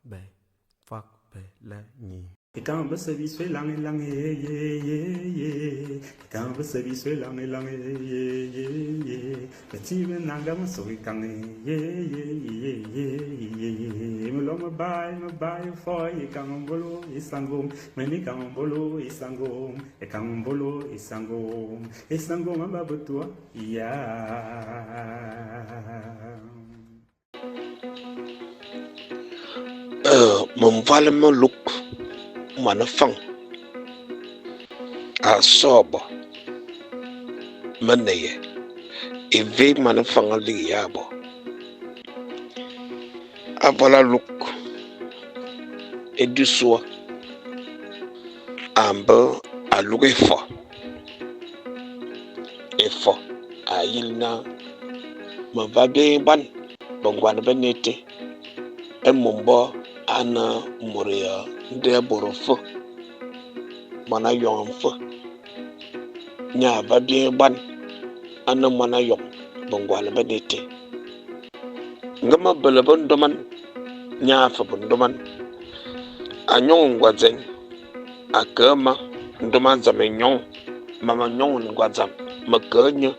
Bè, Fak, Bè, Lè, Nyi. Ekang bese bi swe lang lang ye ye ye ye Ekang bese bi swe lang lang ye ye ye ye Beti me nanga mo so ekang ye ye ye ye ye ye Me lo me bai me bai fo ekang mbolo isango Me ni kang mbolo isango Ekang mbolo isango Isango mamba butua ya. Memvôale me luk moan fañ a sôô bo me ne yè évé moan fañ a lighi ya bo. Avale aluk é du sôa a mbe aluk éfo. Éfo a yili naa me va byè boan bengoan be ne été é mo mboo a ne môr ya nda bôr fe, moan ayong nfe. Nye a va byè boan a ne moan ayong bengoan be ne été. Nge me bele bendoman, nye a fe bendoman. A ñong ngua dzèñ, a ke ma ndôma dzam é ñong, ma me ñong ngua dzam, me ke nye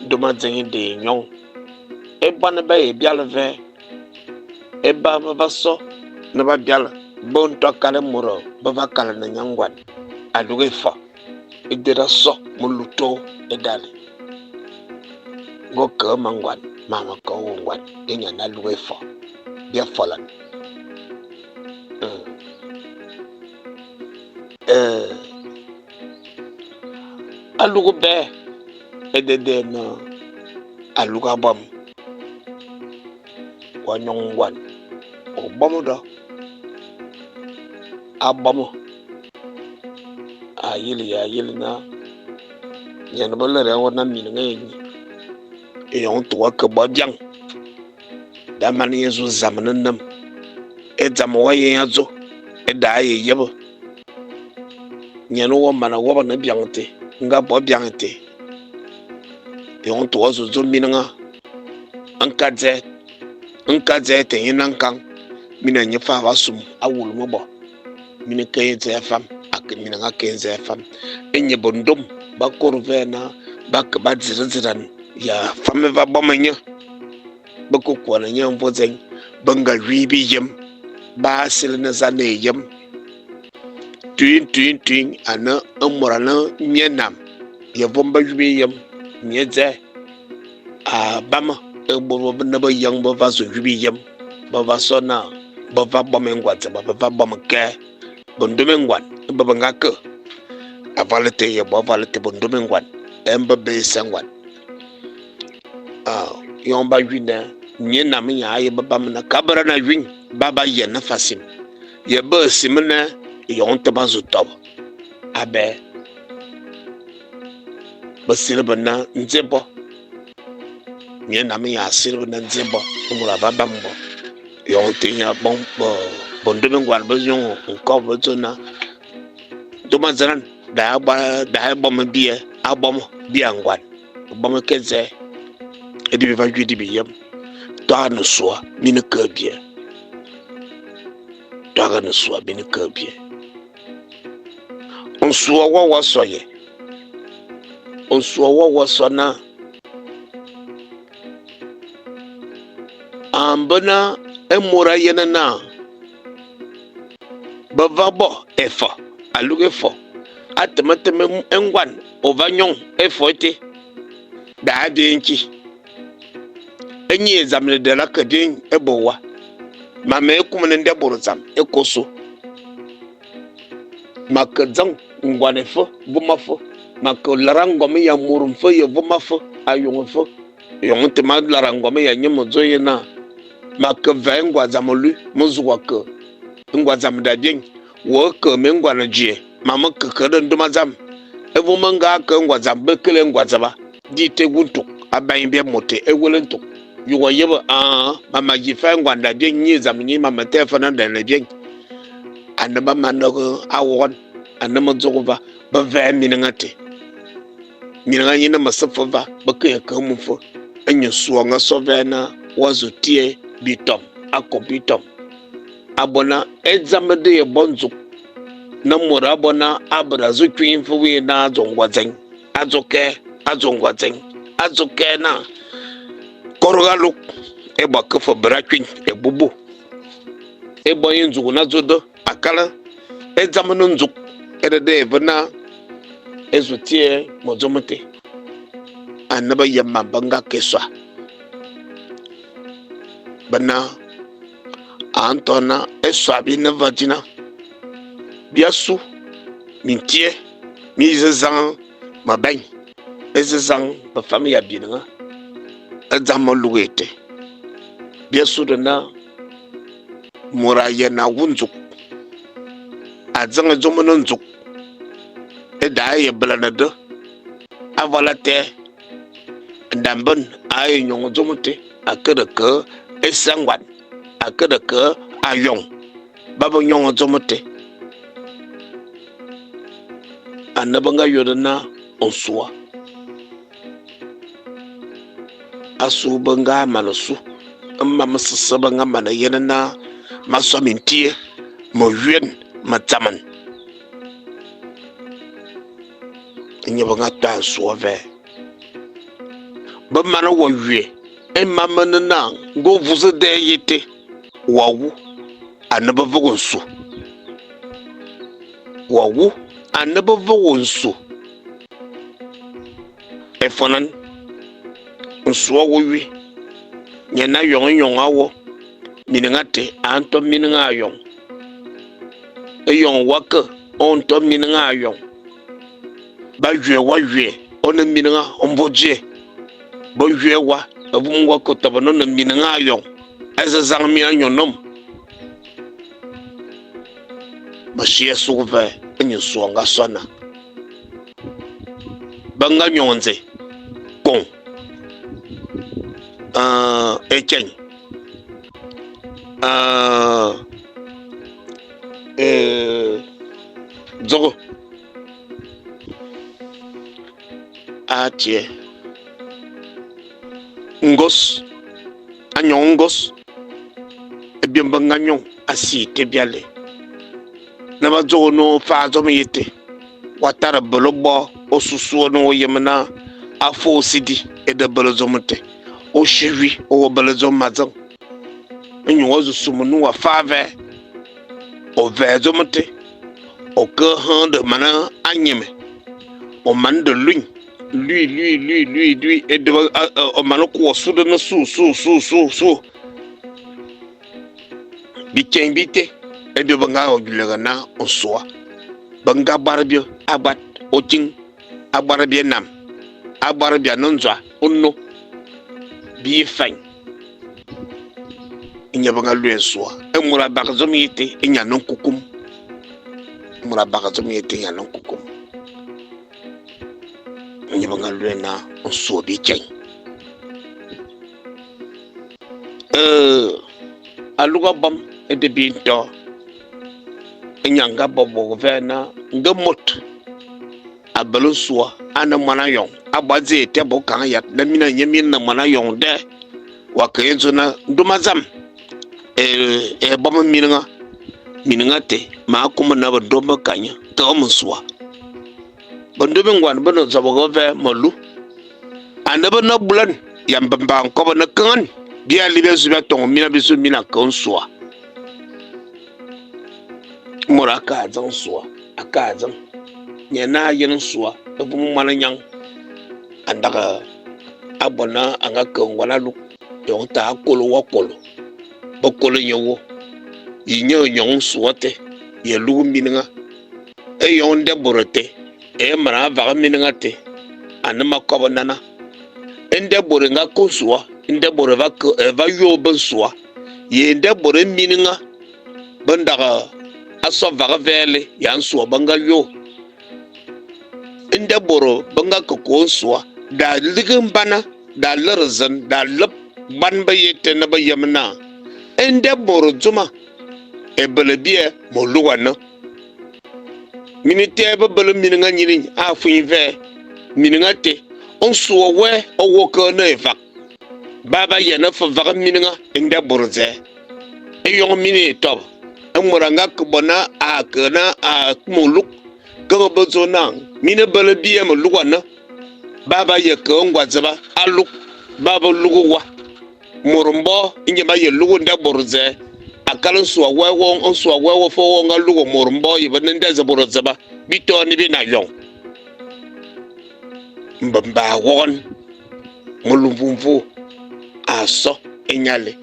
ndôma dzèñ éde é ñong. É boan ba ye byale vè, é ba be va so na ba byale, be nto akal é môr be va kalane nye ngoan. Alukh éfo éde da so melu tô édale. Nge ô ke ma ngoan, ma me ke wô ngoan, énye a ne alukh éfo. Bia folan. Alukh bè éde dè ne alukh abom. Wa ñong ngoan, ô bome do. Abom a yili ya yili na niène be lere wo na minenga ényi éyong te wa ke bo abyang da mane nye zu zamane n'nem. É dzam wa yen ya dzô é da ye yebe. Niène wa mana wobane abyang té, nge a bo abyang été, éyong te wa zu dzô minenga nka dzè, nka dzè te nye na nkang, mina nye fe a va sum a wulu mebo. Mine ke nye dzè fam, a ke minenga a ke nye dzè fam. Énye bendôm ba kôr vè naa ba ke ba dzire-dziran ya fam é va bome nye, be ke kuane nye mvo dzèñ, be nga wi biyem, ba selane za ne yem. Tuiñ tuiñ tuiñ ane é môr a ne miè-nam ya vôm ba wi biyem, miè dzè a bame é bôr be ne beyeng be va zu wi biyem, be va so naa be va bome é ngoan dzeba, be va bome kè bendôm é ngoan ébe be nga ke. Aval té ye bo aval té bendôm é ngoan é mbe béé se ngoan. Éyong ba wi nè, miè-nam énye a ye be bame naa kaa bera naa wiñ, ba ba yiène fe a sim. Ye be sim nè éyong té ba zu tobe abé. Be sili be naa ndzi bo. Miè-nam énye a sili be naa ndzi bo, é môr a va bame bo. Éyong té énye a bong bendôm é ngoan be ñong nkobe be dzô naa ndôma dzenan da ye bome biè, a bome bia ngoan, a bome ke dzè éde bi va wi di biyem. Toaghane sôa mi ne ke biè. Toaghane sôa mi ne ke biè. Nsôa wa wa so yè? Nsôa wa wa so naa a mbe naa é môr a yene naa be va bo éfo, alukh éfo, a teme-teme é ngoan ô va ñong éfo été, daa byèñ ki. Ényi é dzam da da ke byèñ é bo wa. Ma me kumane nda bôr dzam é k'ôsu. Ma ke dzeng ngoan éfe vôm afe. Ma ke lere angome ya môr nfe ye vôm afe, ayong nfe. Éyong té ma lere angome ya nye me dzô ye naa, ma ke vèè é ngoan dzam ôlui, me zugha ke é ngoan dzam da byèñ. Wô ke me ngoan djiè, ma me ke ke de ndôma dzam. É vôm me nga ke ngoan dzam, be kele ngoan dzeba. Di té wu ntukh, a bèñ bia môt té é wele ntukh. Yugha yebe, aa, ma ma dzi faa é ngoan da byèñ, ñi dzam ñi ma me tèè fe naa da ne byèñ. Ane ba mane awoghan, ane me dzogho va, be vèè minenga té. Minenga ñi ne me se fe va, be ke ye ke mu fe. Éñe sôa nga so vèè naa wa zu tiè bitom, a kôp bitom. A bo naa é dzam dé ye bo ndzukh naa môr a bo naa a bera zu kuiñ nfe wéé naa a dzô ngoan dzèñ, a dzô kè, a dzô ngoan dzèñ, a dzô kè naa, Kôrôghe alukh, é bo a ke fe bera kuiñ ébubu. É bo nye ndzukh naa a dzô de akal é dzam é ne ndzukh éde da ye ve naa é zu tiè mo dzôm té. Ane be yem mam be nga ke sua be naa, A ntoo naa ésua bi ne ve dzina, bia su mintiè mi y'ézezang mebèñ, ézezang befam ya binenga, é dzam alukh été. Bia su de naa, môr a yiène awu ndzukh, a dzeng é dzôm é ne ndzukh, éde a ye belane de. Aval até, ndamben a ye ñong dzôm té, a ke de ke ésa ngoan, a ke de ke ayong ba be ñong dzôm té. Ane be nga yô de naa nsua. Asu be nga mane su é mam mesese be nga mane yen naa ma so mintiè, meyuèn, metsaman. Énye be nga toa nsua vèè. Be mane wa yue é mam me ne naa nge ô vus dèè y'été, wa wu ane be vôghô nsu. Wa wu ane be vôghô nsu. Éfônan, nsua wa wi, niène ayong é ñong a wo, minenga té a ntoo minenga ayong. Éyong wa ke, ô ntoo minenga ayong. Ba yue wa yue, ô ne minenga ô mvô djié. Ba yue wa, évôm wa ke tobe ô ne minenga ayong. Ézezang mia ñu n'nôm. Messi a sughu vèè énye nsu a nga sô naa, Be nga ñong ndzé? Kông ékèñ dzogho a tiè ngôs, a ñong ngôs é biôm be nga ñong a si été byale. Naa ba dzogho naa ô faa dzôm y'été, wa tare bele bô ôsusua naa ô yem naa afôô si di éde bele dzôm té. Ôshi wi, ô ye bele dzôm ma dzeng. Éyong wa zu sum nu wa faa vèè, ô vèè dzôm té, ô ke hang de mane a ñeme, ô mane de luiñ, lui, lui, lui, lui, lui, éde ô mane ku wa su de ne su, su, su, su, su. Bikéñ bité, ébie be nga yuleghe naa nsua. Be nga bare bie abat ôking, a bare bie n'nam, a bare bia ane ndzua ônô, bii fèñ. Énye be nga luè nsua. É môr a baghe dzôm y'été, énye a ne nkukum. É môr a baghe dzôm y'été, énye a ne nkukum. Énye be nga luè naa nsua bikéñ. Euh, alukh abam éde bi ntoo, énye a nga bo-bo vèè naa, nge môt a bele nsua a ne moan ayong, a bo a dzé été a bo kang ayat, naa mina nye mi ne moan ayong dèè, wa ke ye dzô naa, Ndôma dzam é bôm minenga, minenga té, ma kômô naa be dôm be ka nye, keghe me nsua. Bendôm bengoan be ne dzobghe vèè melu, ane be ne bulan ya mbemba nkobe ne kenghan, bia li bia zu bia tông mina bi zu mina ke nsua. Môr a k'a dzeng nsua, a k'a dzeng, niène a yen nsua é vôm moan-ñang a ndaghe a bo naa a nga ke ngoan alukh, éyong té a kôlô wa kôlô, be kôlô nye wo, ye nye ñong nsua té, ye lughu minenga. Éyong nda bôr té é mana vakh minenga té, ane ma kobe nana. É nda bôr é nga ke nsua, é nda bôr é va ke é va yôô be nsua, ye é nda bôr é minenga be ndaghe a so vakh vèè ya nsua be nga yôô. É nda bôr be nga ke kôô nsua, da lighi mbana, da lere zen, da lep boan be ye été naa be yem naa, é nda bôr dzôma é bele biè molughane. Mine tèè be bele minenga ñining a fuiñ vèè, minenga té, nsua wèè ô wô ke ne évakh. Baa ba yiane fe vakh minenga é nda-bôr dzèè. Éyong mine ye tobe. É môr a nga ke bo naa a ke naa a kumu nlukh, keghe be dzô naa, Mine bele biyem nlughan, baa ba ye ke ngoan dzeba alukh, baa be lughu wa. Môr mboo énye ba ye lughu nda bôr dzèè, akal nsua wèè wong, nsua wèè wô fe ô nga lughu môr mboo ye ve nda bôr dzeba, bi too ane bi ne ayông. Mbemba awôghan melu mvumvu a so ényale.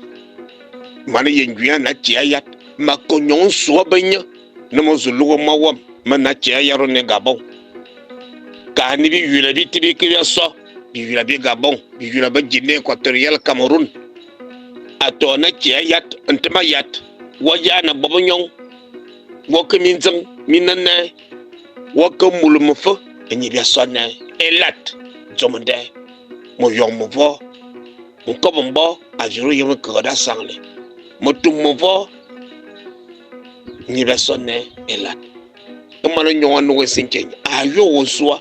Moan ye ngui a ne atiè ayat, ma ke ñong nsua be nye, ne me zu lughu moan wam me ne atiè ayat ô ne Gabon. Kaa ne biyula bité bi ke bia so, biyula bi Gabon, biyula be Guinée Équatoriale, Cameroun. A too ne atiè ayat, ntem ayat, wa yaane bobeñong, wa ke mindzeng mi ne nèè. Wa ke mulu mefe ényi bia so nèè élat dzôm dèè, meyong mevoo, nkobe mboo a duru ye mekeghe da sanghle, metum mevoo ényi bia so nèè élat. É moan ñong anukh é si nkèñ a yô wô nsua,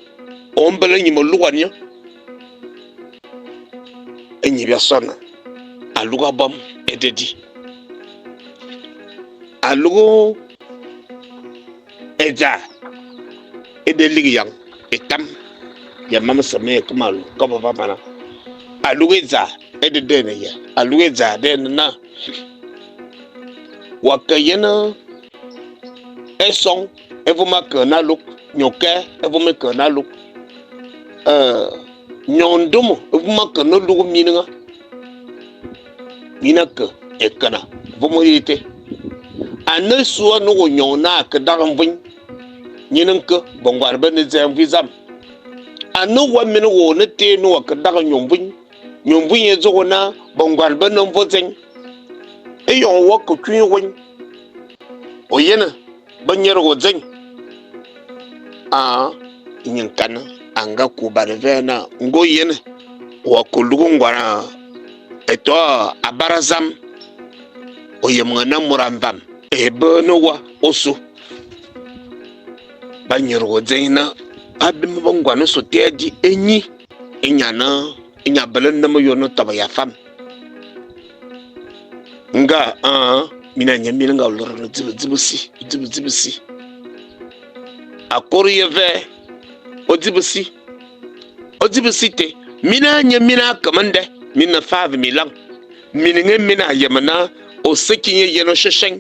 ô mbele ényi melughan nye. Ényi bia so naa alukh abôm éde di. Alukh. Édzaa é de lighiyang étam ya mam mese me ye ke ma lukh kop va mana. Alukh édzaa éde dé ne yè? Alukh édzaa dé ne naa, wa ke yen é song é vôm a ke na alukh, ñô kè é vôm é ke na alukh, ñong ndôm é vôm a ke na lukh minenga, mina ke ékena vôm été. Ane ésua a ne wô ñong naa a ke daghe mvuiñ, ñine nke, bengoan be ne dzèè mvuiñ dzam. Ane wa mene wô ne téé naa wa ke daghe ño mvuiñ, ño mvuiñ é dzô wô naa bengoan be ne mvo dzèñ. Éyong wa ke kuiñ wéñ, ô yene be ñere wô dzèñ. A ñe nkane a nga kubane vèè naa, Nge ô yene, wa ke lughu ngoan éto abara zam, ô yem ñe naa môra mvam éé be ne wa ôsu. Ba ñere wô dzèñ naa, abim bengoan ôsu té di, ényi ényi a bele n'nem éyong ô ne tobe ya fam. Nga, aa, mina nye minenga lôrane dzib-dzib si, dzib-dzib si. A kôrô ye vèè, ô dzib si, ô dzib si té, mina nye mina ke mendè, mi ne fave minlang. Minenga mina yem naa ô se ki nye yen ôshuèshèñ.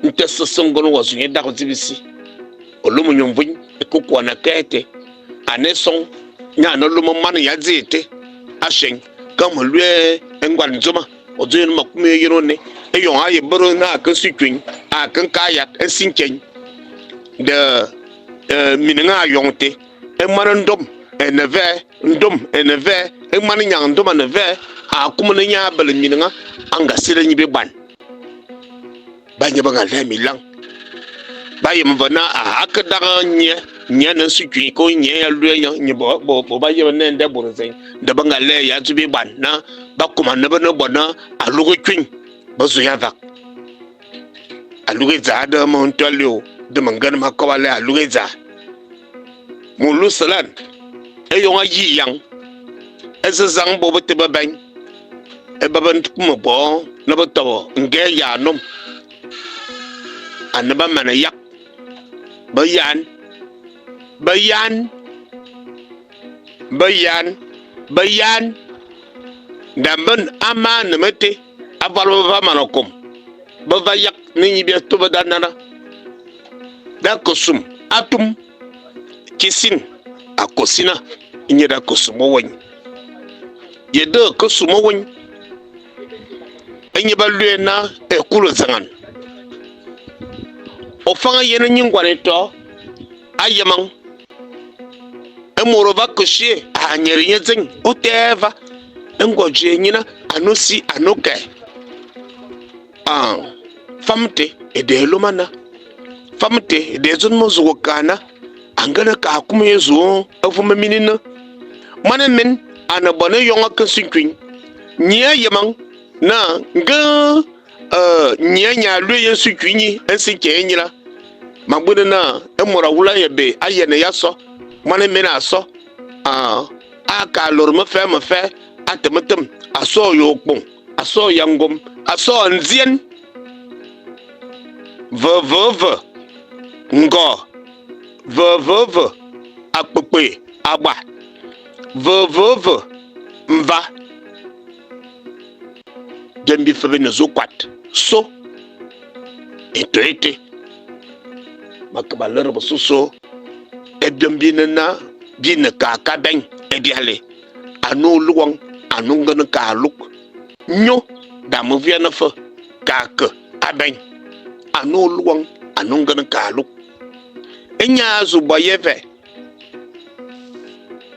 Nté sese ngoan wa zu nye daghe ô dzib si, ô lôme nye mvuiñ ékôkoan a kè été. Ane ésong nye a ne lôme moan ya dzé été, ashèñ, kang me luè é ngoan dzôma. Ô dzô yen ma kumu ye yen ô ne, éyong a ye bere naa a ke si kuiñ, a ke nk'a ayat é si nkèñ. De minenga ayong té, é moan ndôm é ne vèè, ndôm é ne vèè, é moan ñang ndôm a ne vèè, a kumu ne ña a bele minenga a nga sile ñi beboan. Ba nye be nga lèè minlang. Ba yem ve naa a ke daghe nye, nye a ne nsi kuiñ ke ô nye ya luè nye, nye bo, bo, bo ba yebe naa nda bôr dzèñ. Nde be nga lèè ya dzô beboan naa ba kômane be ne bo naa alukh é kuiñ, be zu ya vakh. Alukh é dzaa deghe me nto alé ô, de me ngene ma kobe alé alukh é dzaa. Mulu selan, éyong a yiyang, ézezang bôt beté bebèñ, éba be kume bo naa be tobe ngèè ya n'nôm, ane ba mane yak, be yan, be yan, be yan, be yan. Ndamben amaane meté, aval be va mana kôm, be va yak n'ényi bia tobe da nana, da ke sum atum kisin a cocina énye da ke sum ôwéñ. Ye deghe ke sum ôwéñ énye ba luè naa ékulu dzenghan. Ô fang yen ényi ngoan étô a yemang, é môr ô va ke chié a nyeghe nye dzéñ ô tèè va, é ngoan djiè nyina a ne ôsi a ne ôkè. A fam té éde é lôm ana. Fam té éde é dzô naa ma zu wô kaa naa, a ngene kaa kumu ye zu é vôm minene. Moan émen a ne bo éyong a ke si nkuiñ, ñi a yemang naa nge ñi a ña luè ye nsi nkuiñ ñi é nsi nkèñ éñila. Ma buane naa é môr a wula ye be a yiène ya so, moan émen a so, a kaa lôr mefèè mefèè a tem-tem, a soo ye ôkpong. A soo ya ngom, a soo ndzièn. V V V Ngô V V V Akpekpe Agba V V V Mva Byôm bife bi ne zu koat so éto été. Ma ke ba lere besôsôe é byôm bi ne naa bi ne kaa k'abeng ébyale. Ane ôlughan, ane ô ngene kaa alukh. Nyo da me vwiène fe kaa ke abeng. Ane ôlughan, ane ô ngene kaa alukh. Énye a zu bo ye vè?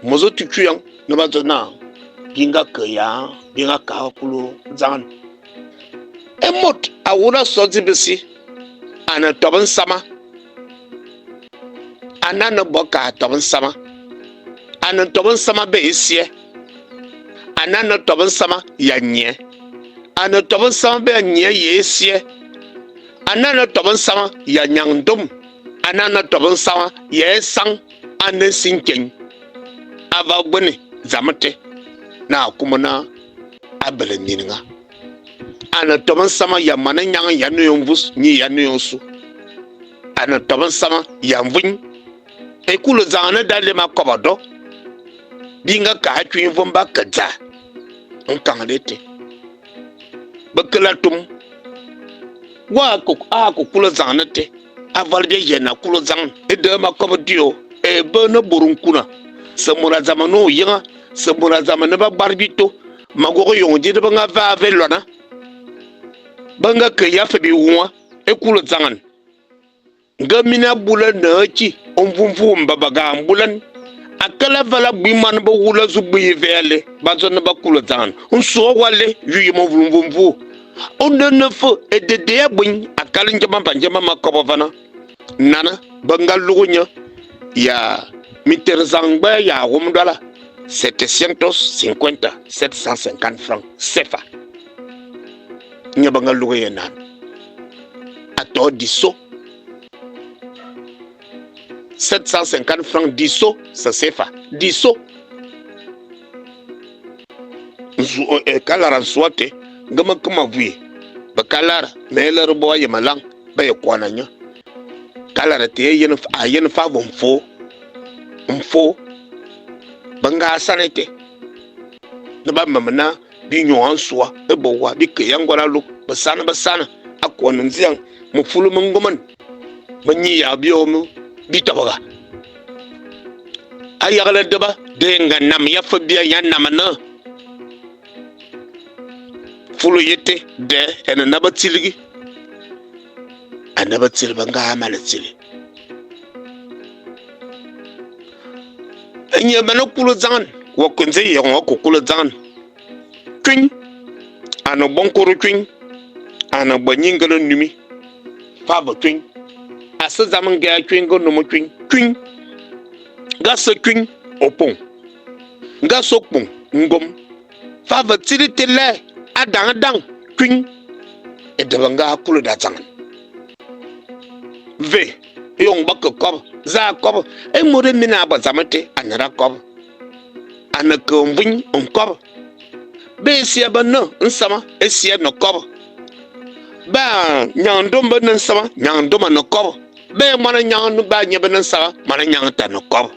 Môs ôtutuyang ne ba dzô naa, Bi nga ke ya bi nga kaghe kulu dzangan. É môt a wula so dzip si, a ne tobe nsama. Ane a ne bo kaa tobe nsama. A ne tobe nsama be ésiè. Ane a ne tobe nsama ya ñiè. A ne tobe nsama be ya ñiè ye ésiè. Ane a ne tobe nsama ya ñang ndôm. Ane a ne tobe nsama ya ésang a ne nsi nkèñ. A va buane dzam té naa a kômô naa a bele minenga. A ne tobe nsama ya moaneñang ya ne ô mvus ñi ya ne ôsu. A ne tobe nsama ya mvuiñ. Ékulu dzanghane da lem akôbô do. Bi nga k'a kuiñ mvom ba ke dzaa nkanghle été. Be kele atum. Wa a ke kulu dzanghane té, aval bia yiène a kulu dzang. Éde ma kobe dio, éé be ne bôr nkuna, se môra dzam ane ôyengha, se môra dzam ane ba bar bito, ma wokh éyong di be nga vaa ve lôna. Be nga ke ya fe biwuan é kulu dzanghan. Nge mina bule naa ki ô mvumvughu mbabaga mbulan, akal aval abuiñ moan be wula zu bui ve alé, ba dzô naa ba kulu dzanghan nsôô wa alé y'ôyôm ôvulu mvumvughu. Ô ne ne fe édedèè abuiñ akal ndjiman ba ndjiman ma kobe vana. Nane, be nga lughu nye ya minterzang ngbè ya awôm dola, 750, 750 francs CFA. Nye be nga lughu ye nane a too diso 750 francs diso se CFA diso nzu eh, kalara nsua te nge me ke ma vui be kalara me lere bo ye malang ba ye kwana nya kalara te ye yen a yen fa bo mfo mfo ba nga sane te ne ba mamna bi ñong nsua é bo wa bi ke ya ngoan alukh besana besana a kôane ndziang mefulu me ngoman me ñi ya biôm bitobgha. Ayeghle deba dé nga nam ya fe bia ya nam naa fulu y'été dèè é ne naa ba tsilghi. Ane ba tsili be nga mane tsili. Énye be ne kulu dzangan, wa ku ndzi éyong wa ku kulu dzangan. Kuiñ, a ne bo nkôr kuiñ, a ne bo nyingele numi, fave kuiñ. A se dzam nge a kuiñ nge n'nôm kuiñ, kuiñ. Nge a se kuiñ, ôpông. Nge a se ôkpông, ngom. Fave tsili té lè, a dang-dang kuiñ, éde be nga kulu da dzangan. Ve, éyong ba ke kobe, za a kobe? É môr émién a bo dzam té, a ne da kobe. A ne ke mvuiñ nkobe. Be sia be ne nsama, é sia ne kobe. Ba ñang ndôm be ne nsama, ñang ndôm a ne kobe. Be moan ñang ba nye be ne nsama, moan ñang ta ne kobe.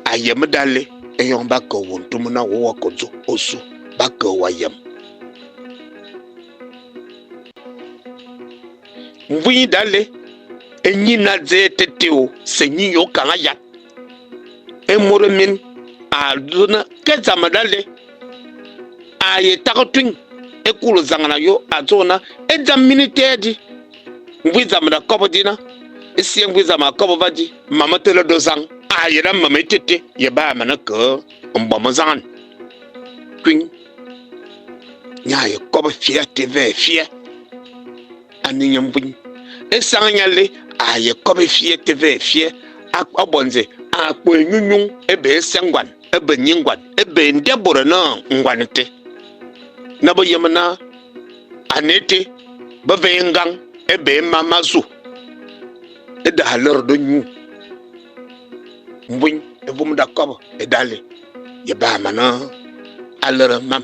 A yem d'alé éyong ba ke wô ntum naa wô wa ke dzô ôsu, ba ke wa yem. Mvuiñ d'alé ényi na dzèè té té ô se nyi y'ôkang ayat. É môr émién a dzô naa, Ke dzam d'alé, a ye takh tuiñ é kulu dzanghan ayô, a dzô naa, É dzam mine tèè di, mvuiñ dzam da kobe di naa, é siè mvuiñ dzam a kobe va di, mam me tele do zang, a yere mam été ye ba mane ke mbom zanghan. Kuiñ ña ye kobe fiè té vèè fiè, ane nye mvuiñ. Ésang ña le a ye kobe fiè té vèè fiè, a bo ndze a kpo éñuñung ébe ésèñ ngoan, ébe ñi ngoan, ébe nde bôr é ne ngoan té. Naa be yem naa ane été be ve é ngang ébe é mam ma zu. Éde a lere do ñuu. Mvuiñ é vôm da kobe é dale ye ba mane a lere mam.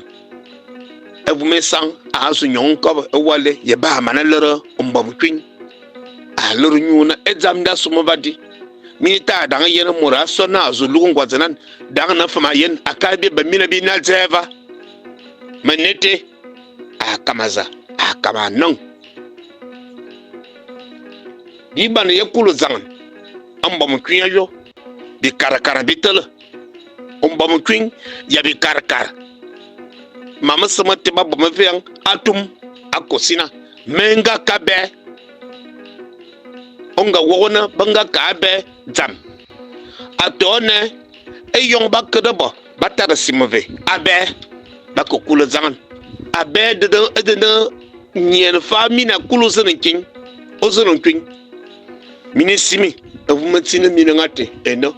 Évôm ésang a zu ñong nkobe éwalé ye ba a mane lere mbom kuiñ. A lere ñuu naa é dzam da sum va di. Mine taa dang yen é môr a so naa a zu lughu ngoa dzenan, dang naa fam a yen akal bia be mina bi ne a dzèè va. Me ne été, a kame a za, a kame a nong. Bi bane ye kulu dzangan mbom kuiñ ayô, bikarakara bi tele. Mbom kuiñ ya bikarakara. Mam mese meté ma bo me veyang atum a cocina. Me nga ka bè. Ô nga wokh naa be nga ke abé dzam. A too naa, éyong ba ke de bo, ba tare sim ve abé, ba ke kulu dzangan. Abé éde ne nyiène faa mina kulu zen nkiñ, ô zen nkuiñ. Mine simi évôm é tsini minenga té é ne.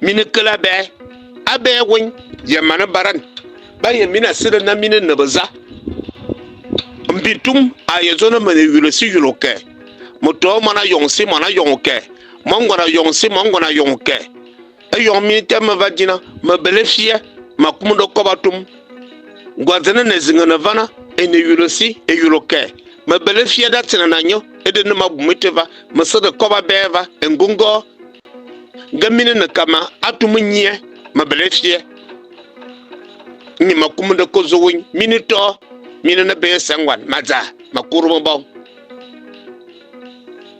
Mine kele abé, abé wéñ ye mane baran. Ba ye mina sili naa mine ne beza. Mbitum a ye dzô naa me ne yule si yule ôkè. Me too moan ayông si moan ayông ôkè. Moan ayông si moan ayông ôkè. Éyong mine té me va dzina, me bele éfiè, ma kumu de kobe atum. Ngoa dzene é ne zing é ne vana, é ne yule si, é yule ôkè. Me bele éfiè da tsinane a nye, éde ne m'abum été va, me se de kobe abèè va, éngôngoo. Nge mine ne ka ma atum nyiè, me bele éfiè. Nyi ma kumu de ke dzô wéñ, mine too, mine ne bèè ésèñ ngoan, ma dzaa, ma kuru mebong.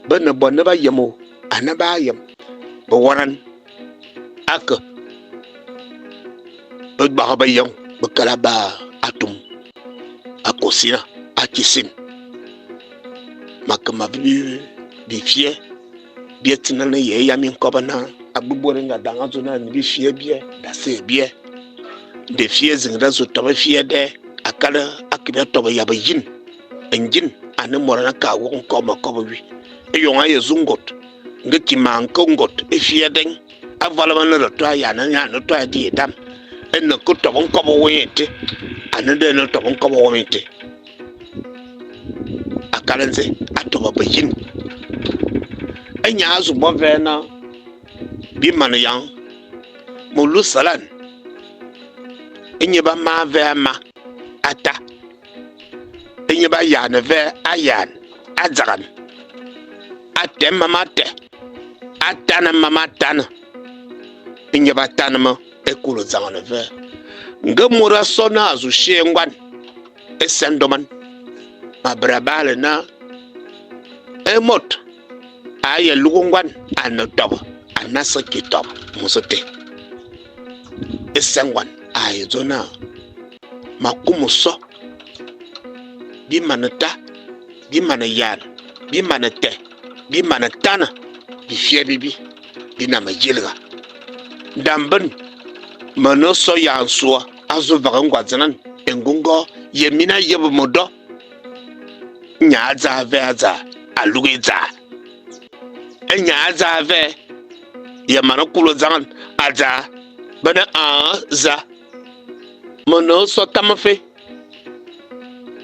Be ne bo ane ba yem ô, ane baa yem. Be wôran a ke, be daghe beyeng be kele abaa atum a cocina, a cuisine. Ma ke ma ve bifiè bia tsinane ye ya minkobe naa abubuane nga dang adzô naa ane bifiè biè da sè biè. Nde éfiè ézing da zu tobe éfiè dèè akal a ke bia tobe ya beyin. Ngin ane môr a ne kaa wokh nkôô mekôbe wi. Éyong a ye zu ngot, nge ki ma nke ngot éfiè dèñ, aval me ne de toa ya ane ña ne toa di étam, é ne ke tobe nkobe wèñ été, ane dé ne tobe nkobe wom été. Akal ndzé a tobe beyin. Éñe a zu bo vèè naa bi mane yang melu selan, éñe ba maa vèè a ma a ta. Éñe ba yaane vèè a yaan, a dzaghan, a tè mam a tè, a tane mam a tane. Éñe ba tane me é kulu dzaghane vèè. Nge môr a so naa a zu chiè ngoan ésèñ ndôman, ma bera baalé naa é môt a ye lughu ngoan a ne tobe, a ne se ki tobe môs té. Ésèñ ngoan a ye dzô naa, Ma kumu so, bi mane ta, bi mane yane, bi mane tè, bi mane tane bifiè bi-bi bi na meyilgha. Ndamben, me ne so ya nsua a zu veghe ngoa dzenan éngôngoo ye mina yebe mo do. Ña a dzaa vè a dzaa, alugh é dzaa. Éñe a dzaa vè, ye mane kulu dzangan, a dzaa, be ne aa za. Me ne so tam fe,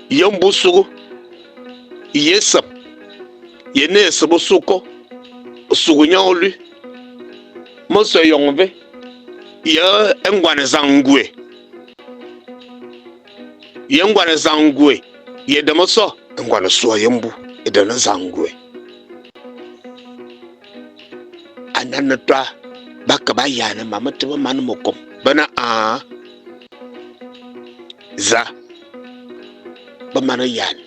ye mbu sughu, ye ésep, ye ne ésep ôsukô, sughu ña ôlui. Me so éyong vé, ye é ngoan zang ngwe, ye ngoan zang ngwe, ye de me so? Ngoan sugha ye mbu, éde ne zang ngwe. Ane a ne toa, ba ke ba yaane mam meté be mane mo kôm. Be ne aa za, be mane yaane,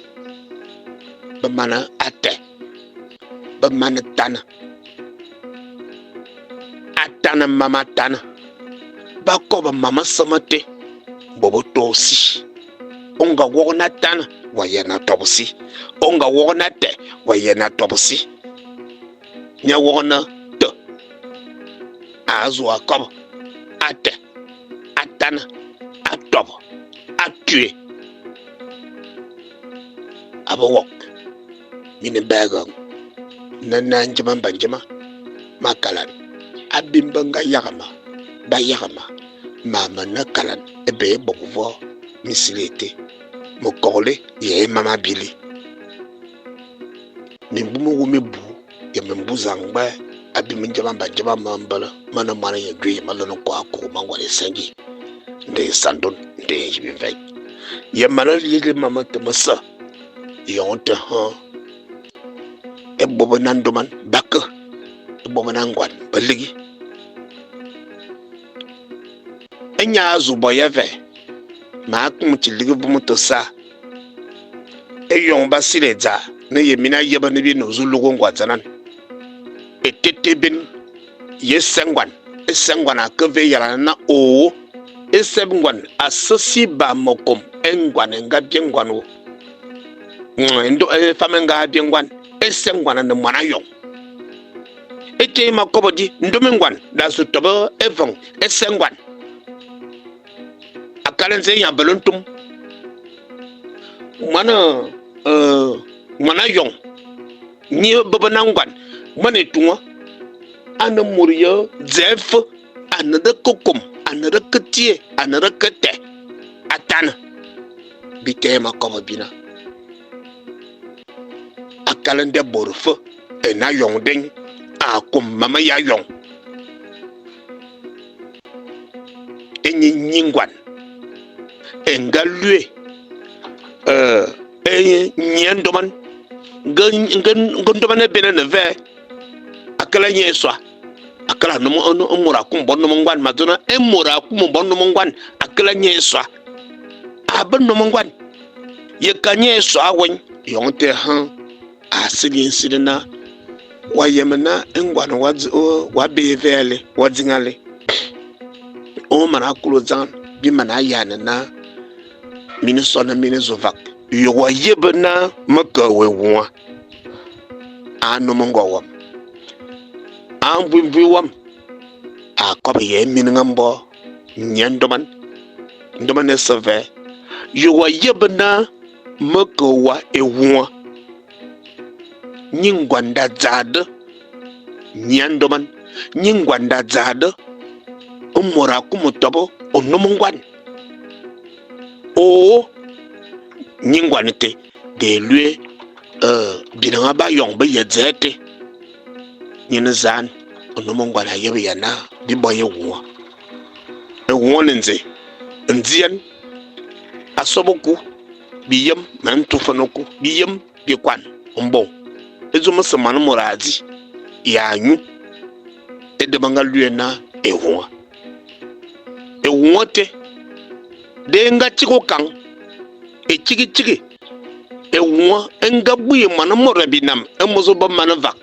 be mane atè, be mane tane, a tane mam a tane, ba kobe mam mese meté mbo be too si. Ô nga wokh naa tane, wa yiène a tobe si. Ô nga wokh naa tè, wa yiène a tobe si. Mia wokh naa te, a zu a kobe, a tè, a tane, a tobe, a twiè. A bo wokh, mine bèèghang naa ndjima mba ndjima ma kalan abim be nga yaghe ma, ba yaghe ma, ma me ne kalan ébe é bôr bevoo minsili été, mekoghle ya é mam a bili. Mimbu mi wu mibuu ya mimbu zangbɛ abim ndjima mba ndjima me mbele me ne moan ye dwi ye me lene nkoa akukh ma ngoan ésèñ di, ndéñ nsandôn, ndéñ ye mvèñ. Ye mana lighi mam meté mese, éyong té hã, é bôt be ne a ndôman ba ke, é bôt be ne a ngoan ba lighi. Énye a zu bo ya vè, ma kumu ki lighi vôm té sa. Éyong ba sile dzaa ne ye mina yebe ne bi ne zu lughu ngoan dzenan. Étété ben ye ésè ngoan, ésè ngoan a ke ve éyalane naa ôô. Ésè ngoan a se si ba mekôm é ngoan é nga byè ngoan wô. É fam é nga byè ngoan, ésè ngoan a ne moan ayong. Étéñ ma kobe di, ndôm ngoan da zu tobe évong ésè ngoan. Akal ndzi éñe a bele ntum. Moan moan ayong ñi bebena ngoan moan étun a ne môr ye dzèè fe, a ne de ke kôm, a ne de ke tiè, a ne de ke tè, a tane. Bi tèè ma kobe bina. Akal nda bôr fe é ne ayong dèñ, a kôm mam ye ayong. Ényi nyi ngoan é nga luè ényi a ndôman nge ndôman ébén é ne vè akal ényi ésua akal a n'nôm é môr a kumu bo n'nôm ngoan ma dzô naa é môr a kumu bo n'nôm ngoan akal ényi ésua a be n'nôm ngoan ye ka ényi ésua wèñ éyong té hã a sili nsili naa wa yem naa é ngoan wa béé vè alé, wa dzing alé, ô mana kulu dzang bi mana yane naa mine sone mine zu vakh. Ye wa yebe naa me ke wa éwuan a n'nôm ngoan wam? A mvuiñ-mvuiñ wam a kobe ye é minenga mboo ñiè ndôman, ndôman ése vèè. Ye wa yebe naa me ke wa éwuan? Ñi ngoan da dzaa de, ñia ndôman. Ñi ngoan da dzaa de, é môr a kumu tobe ô n'nôm ngoan. Ô, ñi ngoan té, déé luè binenga b'ayong be ye dzèè té. Ñi zaan, n'nôm ngoan a yebe ya naa bi bo éwuan. Éwuan é ne ndzé? Ndzian a sob ôku. Biyem, me ntu fe n'ôku, biyem bi koan mbong, é dzôm ése moan môr a dzi ya a ñu, éde be nga luè naa éwuan. Éwuan té, déé nga tsighi ôkang, étsighi-tsighi, éwuan é nga bui moan môr ya binam é môs be mane vakh.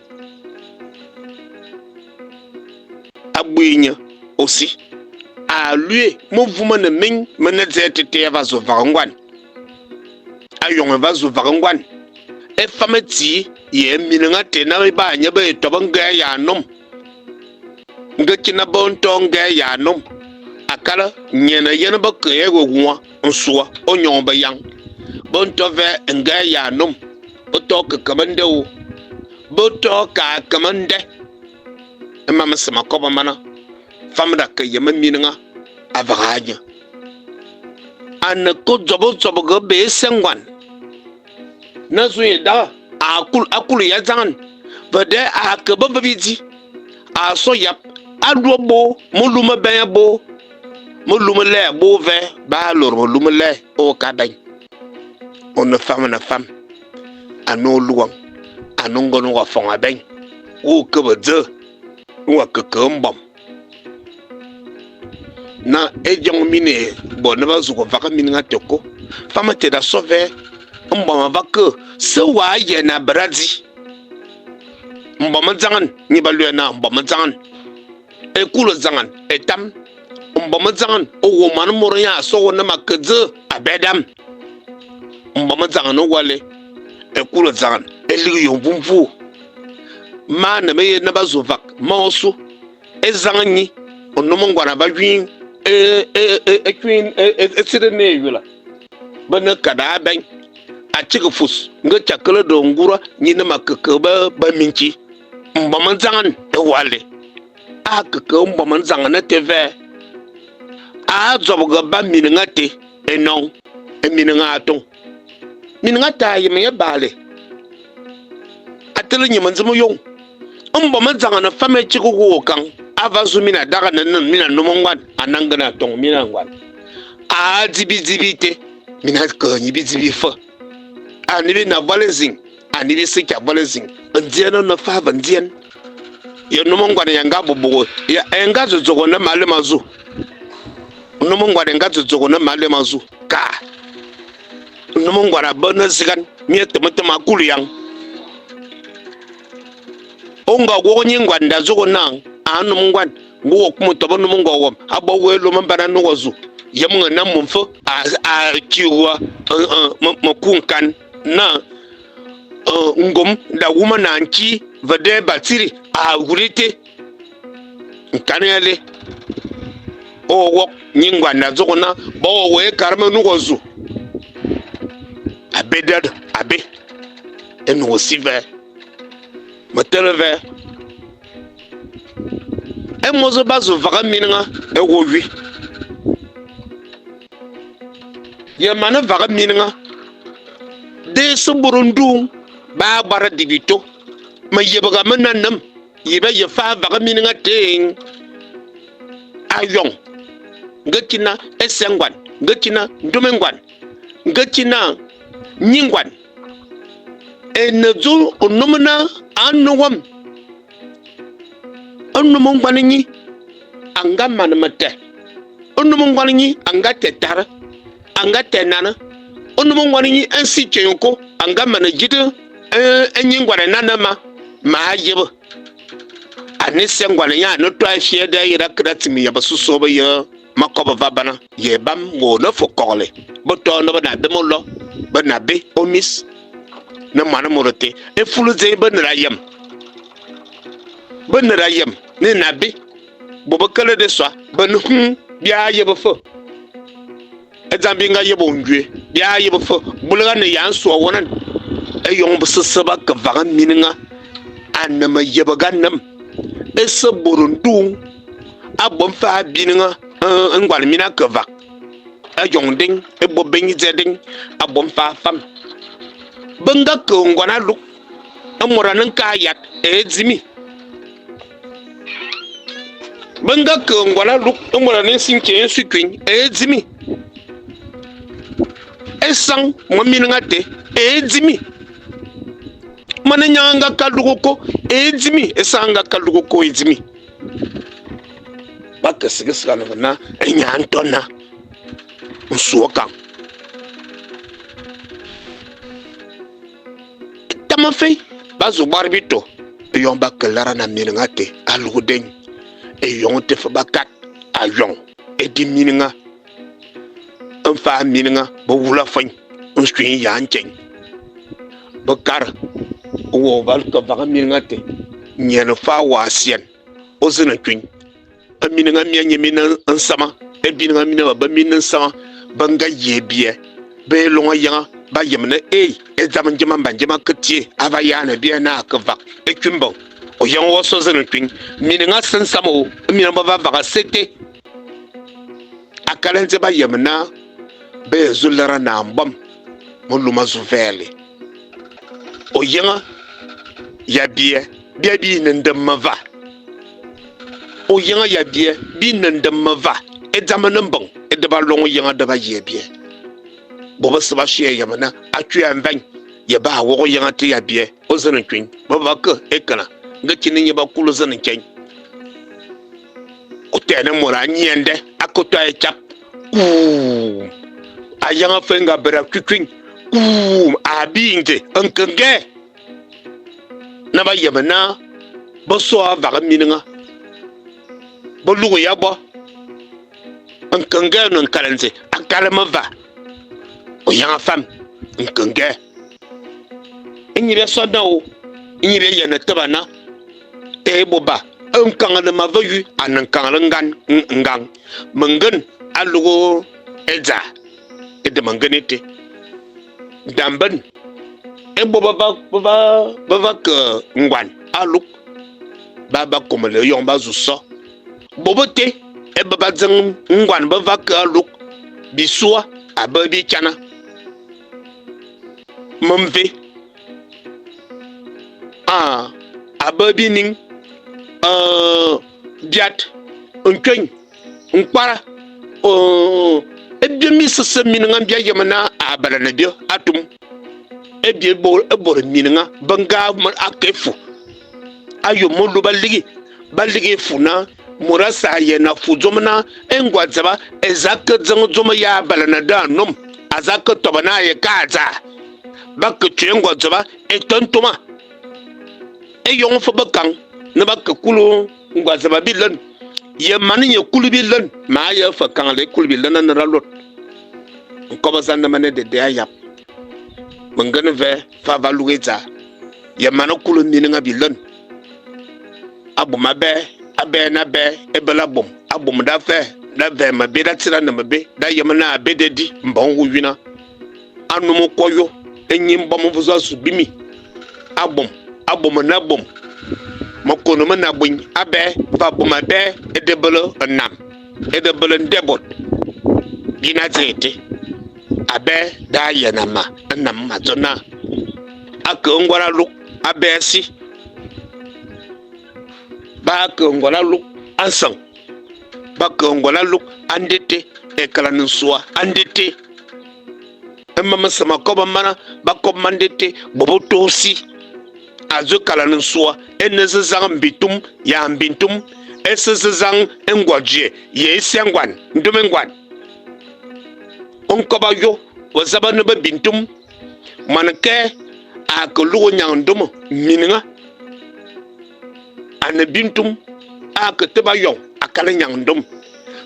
A bui nye ôsi, a luè mevôm me ne méñ me ne dzèè été a va zu vakh ngoan. Ayong é va zu vakh ngoan, é fam é tsii ye é minenga té naa ba nye be ye tobe ngèè ya n'nôm, nge ki naa be ntoo ngèè ya n'nôm, akal niène yen be ke ye wé nsua ô ñong beyang, be ntoo vèè ngèè ya n'nôm, be too ke keme nde wô, be too kaa keme nde. É mam mese ma kobe mana, fam da ke yem é minenga a vagha a nye. A ne ke dzôbô-dzôbôge be ésèñ ngoan, na zu nye daghe a kulu, a kulu ya dzangan, ve dèè a ke be ve bidzi, a so yap, a luè bôô melu mebèñ a bôô, melu melèè a bôô vèè, ba lôr melu melèè ô ka bèñ. Ô ne fam ne fam. Ane ôlughan, ane ngoan wa fong abeng, ô ke be dzé, wa ke ke mbom. Na éyong mine bo ne ba zughe vakh minenga té kô, fam té da so vè, mbom a va ke, se wa yiène a bera dzi. Mbom dzangan, nge ba luè naa mbom dzangan, é kule dzangan étam. Mbom dzangan, ô wômane môr ña a sogho naa ma ke dzé a bè dam. Mbom dzangan ôwale, ékule dzangan é lighi ye mvumvuu. Maane me ye naa ba zu vakh ma ôsu, é zang ñi, n'nôm ngoan a va wiñ é kuiñ é tsit é ne éyôla, be ne kada abeng, a tsighi fus nge ki a kele de ngura ñi ne ma ke ke be mintsi. Mbom dzangan éwale, a ke ke mbom dzangan été vèè, a dzobghe ba minenga té. Énong é minenga atong. Minenga té a yem nye baalé. A tele nye mendzim ôyông. Mbom é dzanghane fam é tsikh wo ôkang, a va zu mina daghane n'nem mina n'nôm ngoan, a nangane atong mina ngoan. A dzi bidzi bité. Mina ke nyi bidzi bife. Ane bi ne aval ézing, ane bi se ki aval ézing. Ndzian ô ne fave ndzian. Ye n'nôm ngoan ya nga boboghe, ya é nga dzô-dzôghe naa ma lé ma zu. N'nôm ngoan é nga dzô-dzôghe naa ma lé ma zu. Kaa. N'nôm ngoan a be ne zighan, mia teme-teme a kulu-yang. Ô nga wokh nyi ngoan da dzôghe naa, A n'nôm ngoan, Nge wa kumu tobe n'nôm ngoan wom, a bo wéé lôm mban ane wa zu, yemghe naa môt nfe a kikh wa meku nkan naa ngom da wume naa nkii, ve dèè ba tsiri a wul été. Nkan y'alé, ô wokh nyi ngoan da dzôghô naa, Bo wa wéé kare menukh wa zu. Abé da abé é ne ôsi vèè. Me tele vèè. É môs ba zu vaghe minenga é wo wi. Ye mane vaghe minenga, déé se bôr ndung ba bara di bito. Meyebga me ne n'nem ye be ye faa vaghe minenga té ayong, nge ki naa ésè ngoan, nge ki naa ndôme ngoan, nge ki naa ñi ngoan. É ne dzô n'nôm naa a ne wam. N'nôm ngoan ñi a nga mane me tè. N'nôm ngoan ñi a nga tè tare, a nga tè nane. N'nôm ngoan ñi a nsi tse nkô a nga mane dzit éñi ngoan nane ma, maa yebe. Ane ésè ngoan ñi a ne toa éfiè dèè ye da ke da tsimi ya besôsôe be ye mekôbo va bana. Ye bam wô ne fe koghle be too ne be ne abé melô, be ne abé ô mis ne moan môr té. É fulu dzéñ be ne da yem, be ne da yem ne ne abé, bo be kele de sua, be ne hum, bia yebe fe. É dzam bi nga yebe ô ndjué, bia yebe fe. Bulghane ya nsua wônan, éyong besese ba ke vaghe minenga a ne meyebgha n'nem, é se bôr ndung a bo nfa binenga. Ngoan mina ke vak éyong déñ, é bo beñi dzè déñ, a bo nfa afam. Be nga ke ngoan alukh, é môr a ne nkaa ayat, éé dzimi. Be nga ke ngoan alukh, é môr a ne nsin nkee nsu-kuiñ, éé dzimi. Ésang moan minenga té, éé dzimi. Moaneñang a nga ke alukh ôkô, éé dzimi. Ésang a nga ke alukh ôkô, éé dzimi. Ba ke sighe-sighane ve naa éñe a ntoo naa nsu ôkang. Tam éfe, ba zu boar bito éyong ba ke larane a minenga té alukh déñ. Éyong té fe ba kat ayong édi minenga nfa minenga be wula fuèñ nsuiñ ya nkyèñ. Bekare wô va ke vaghe minenga té, niène faa wa sièn ô zene nkuiñ. É minenga mia nye mi ne nsama, é binenga mina ba be mi ne nsama, be nga yiè biè, béé long ayegha, ba yem naa éé é dzam ndjiman mba ndjiman a ke tiè a va yaane biè naa a ke vakh é kuiñ mbong. Ôyegha wa so zene nkuiñ. Minenga ase nsama ô, é minenga be va vakh ase été, akal é ndze ba yem naa béé zu lere naa mbom melu ma zu vèè. Ôyegha ya biè, bia bi ne ndem mevakh. Ôyegha ya biè bi ne ndem mevakh. É dzam é ne mbeng, éde ba long ôyegha de ba yiè biè. Bôt bese ba shuiè yem naa a kuè mvèñ ye ba wokh ôyegha té ya biè ô zen nkuiñ. Be va ke ékena nge ki ne nye ba kulu zen nkyèñ. Ô tèè môr a ñiè nde a ke toa ye chap kuum. Ayegha fe é nga bera kuikuiñ kuum a bii ndze nkengè naa ba yeme naa be so a vakh minenga, be lughu ya bo. Nkengè ô ne nkale ndze akal mevakh. Ôyaghan fam nkengè. Ényi bia so naa ô, ényi bia yiène tebe naa é bo ba. Nkanghle ma ve yu a ne nkanghle ngan ngang. Me ngen alughu é dzaa, éde me ngen été. Ndamben é bôt be va ke ngoan alukh ba ba kômô éyong ba zu so. Bôt beté ébe ba dzeng ngoan be va ke alukh bisua a be bikyana. Memvé a a be bining biat, nkuèñ, nkwara. É byôm bisese minenga bia yem naa a belane bio atum. É bie é bôr minenga be nga a ke éfu. Ayôm melu ba lighi, ba lighi éfu naa, môr ase a yiène fu dzôm naa é ngoan dzeba é za ke dzeng dzôm ya a belane de a n'nôm, a za ke tobe naa a ye kaa dzaa. Ba ke tuè é ngoan dzeba éto ntôma. Éyong fe be kang naa ba ke kulu ngoan dzeba bilen, ye mane nye kulu bilen, maa ye fe kanghle é kulu bilen ane da lôt. Nkobe za n'nem a ne édedèè ayap. Me ngene vèè, fave alugh é dzaa, ye mane kulu minenga bilen. Abôm abèè, a bèè naa bèè é bele abôm. Abôm da vèè, da vèè mebé, da tsirane mebé, da yem naa abé dé di mbong ôyuna. Anom ôkôyô, ényi mbôm mvus a zu bimi. Abôm, abôm é ne abôm. Mekône me ne abuiñ, abèè, ve abôm abèè éde bele n'nam, éde bele nda-bôt. Bi ne adzing été, abèè da yiène ma n'nam ma dzô naa, A ke ngoan alukh abèè si, ba ke ngoan alukh a nseng, ba ke ngoan alukh a nda été, ékalane nsua a nda été. É mam mese ma kobe mana, ba kobe ma nda été, bo be too si. A dzô ékalane nsua é ne ézezang mbitum ya mbintum, é se ézezang é ngoan djiè ye ésia ngoan, ndôm ngoan. Nkobe ayô wa zaba ne be bintum, moan kè a ke lughu ñang ndôm minenga. A ne bintum a ke tebe ayong akal ñang ndôm.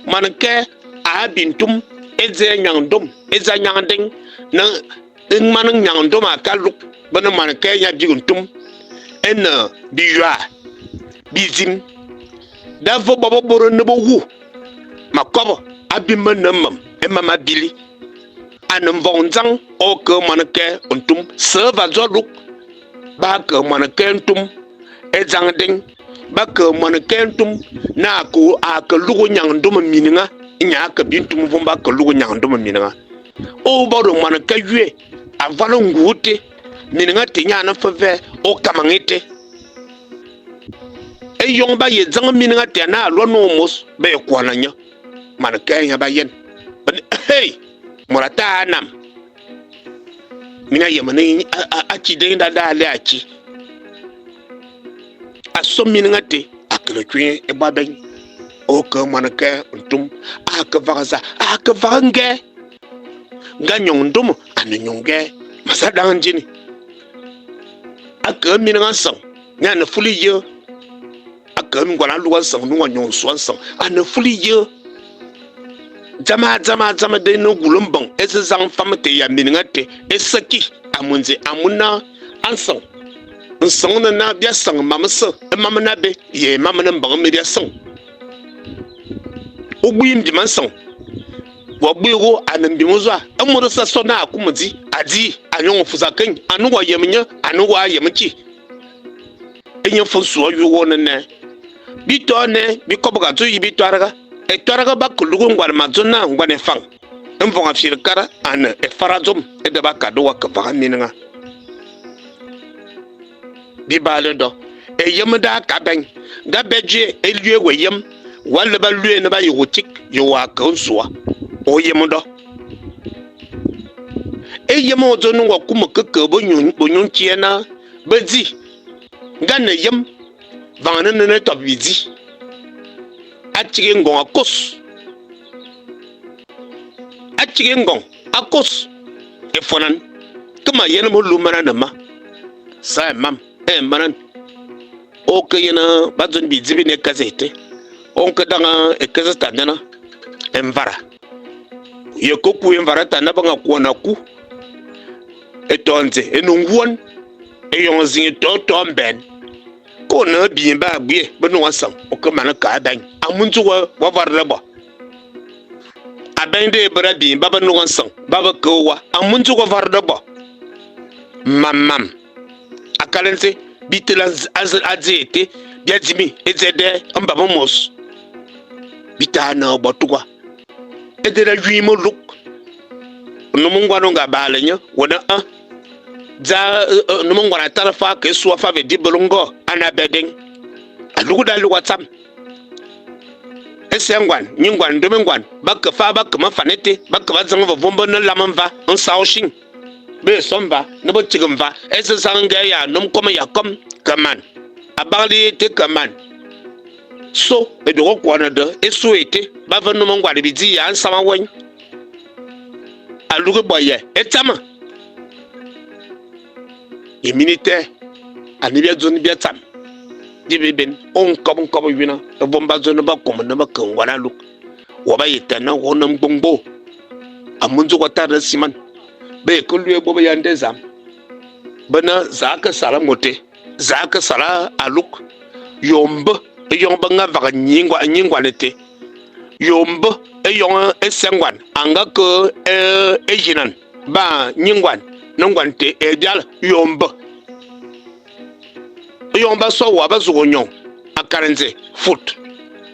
Moan kè a bintum é dzèè ñang ndôm, é dzaa ñang dèñ, ne é man ñang ndôm a ke alukh, be ne moan kè ña bighi ntum é ne biyua bidzim da ve bo bebôr ne be wu. Ma kobe abim me ne n'mem é mam ma bili. A ne mvong dzang ô kee moan kè ntum se va dzô alukh. Ba kee moan kè ntum é dzang dèñ. Ba kee moan kè ntum naa a ke a ke lughu ñang ndôm minenga, éñe a ke bi ntum mvom ba ke lughu ñang ndôm minenga. Ô bôre moan kè yue aval ngu'u té, minenga té ñe a ne fe vèè ô kamang été. Éyong ba ye dzeng minenga té naa a luane ô môs, ba ye kuane ñe. Moan kè ña ba yen, ba ne, Hey! Môr a taa anam. Mina yem ane akî déñ da daghle akî. A so minenga té, a kele kuiñ é boa bèñ. Ô ke moan kè ntum, a ke vaghe za? A ke vaghe ngè. Nga ñong ndôm, a ne ñong ngè. Ma za dang ndjine. A ke minenga nseng, ñe a ne fulu ye. A ke ngoan alukh a nseng, nu wa ñong nsua nseng, a ne fulu ye. Dzam a dzam a dzam dé ne wulu mbeng ézezang fam té ya minenga té é se ki amu dzé? Amu naa a nseng nseng ô ne naa bia seng mam mese, é mam me ne abé ye é mam me ne mbeng éme bia seng. Ô bui mbim a nseng, wa bui wô ane mbim ôzua. É môr ôse a so naa a kumu dzi, a dzi, a ñong nfus akeng, ane wa yem nye, ane waa yem ki. Énye fe nsua ôyô wô ne nèè. Bi too nèè, bi kobgha dzô ye bitoargha. Étoargha ba ke lughu ngoan ma dzô naa ngoan éfang. É mvong a firi kara ane éfara dzôm éde ba k'a de wa ke vagha minenga. Bi baalé do, éyem daa ka bèñ. Nga bè djié é luè wa éyem, wa le ba luè ne ba ye wô tsik ye wa ke nsua. Ô yem do. Éyem ô dzô ne wa kumu ke kee bo ñu nkiè naa be dzi. Nga ne yem, vaghane n'nen étôp bidzi. A tsighi ngong a kôs. A tsighi ngong a kôs. Éfônan, ke ma yen melu manane ma, saghe mam éé manan. Ô ke yen ba dzô bidzi bi ne ékes été. Ô ke dang ékes ta nene mvara. Ye ke ku mvara ta nene be nga kuan aku. Étô ndze é ne nguan. Éyong ézing étô too mben, ke ô ne biñ ba bwiè be ne wa nseng, ô ke mane ke abeng. Amu dzé wa vare bo? Abeng déé bera biñ ba be ne wa nseng, ba be kee wa. Amu dzé wa vare bo? Mam-mam akal ndze bi tele a dzé été, bia dzimi é dzè dèè mbame môs. Bi taa ne bo tugha. Éde da yuiñ melukh. N'nôm ngoan ô nga baalé ñe, wô ne a. Dza n'nôm ngoan a tare faa ke sua fave dibolo ngô ane abè dèñ. Alughu da lughu a tsam. Ésèñ ngoan, ñi ngoan, ndôme ngoan, ba ke faa ba kem nfan été, ba ke ba dzeng ve vôm be ne lam mva, nsa ôshiñ. Béé so mva, ne be tsighi mva, ézezang ngèè ya n'nôm kôme ya kôm, ke man. Abaghle ye été ke man. So, édokh ôkoan de, é so été, ba ve n'nôm ngoan bidzi ya nsama wèñ. Alughe bo yè, é tsama. Ye mine tèè, ane bia dzô bia tsam, di bébén, ô nkôb-nkôb yuna, é vôm ba dzô naa ba kômô naa ba ke ngoan alukh, wa ba ye tèè naa ô ne mgbôngbô, amu ndzukh wa tare siman. Be ye ke luè bôt be ya nda ézam, be ne za a ke sal môt té, za a ke sal alukh, y'ô mbe éyong be nga vaghe ñii ngoan été, y'ô mbe éyong ésèñ ngoan a nga ke édzinan ba ñi ngoan ne ngoan té éé byale, y'ô mbe éyong ba so wa ba zughu ñong akal ndze fut,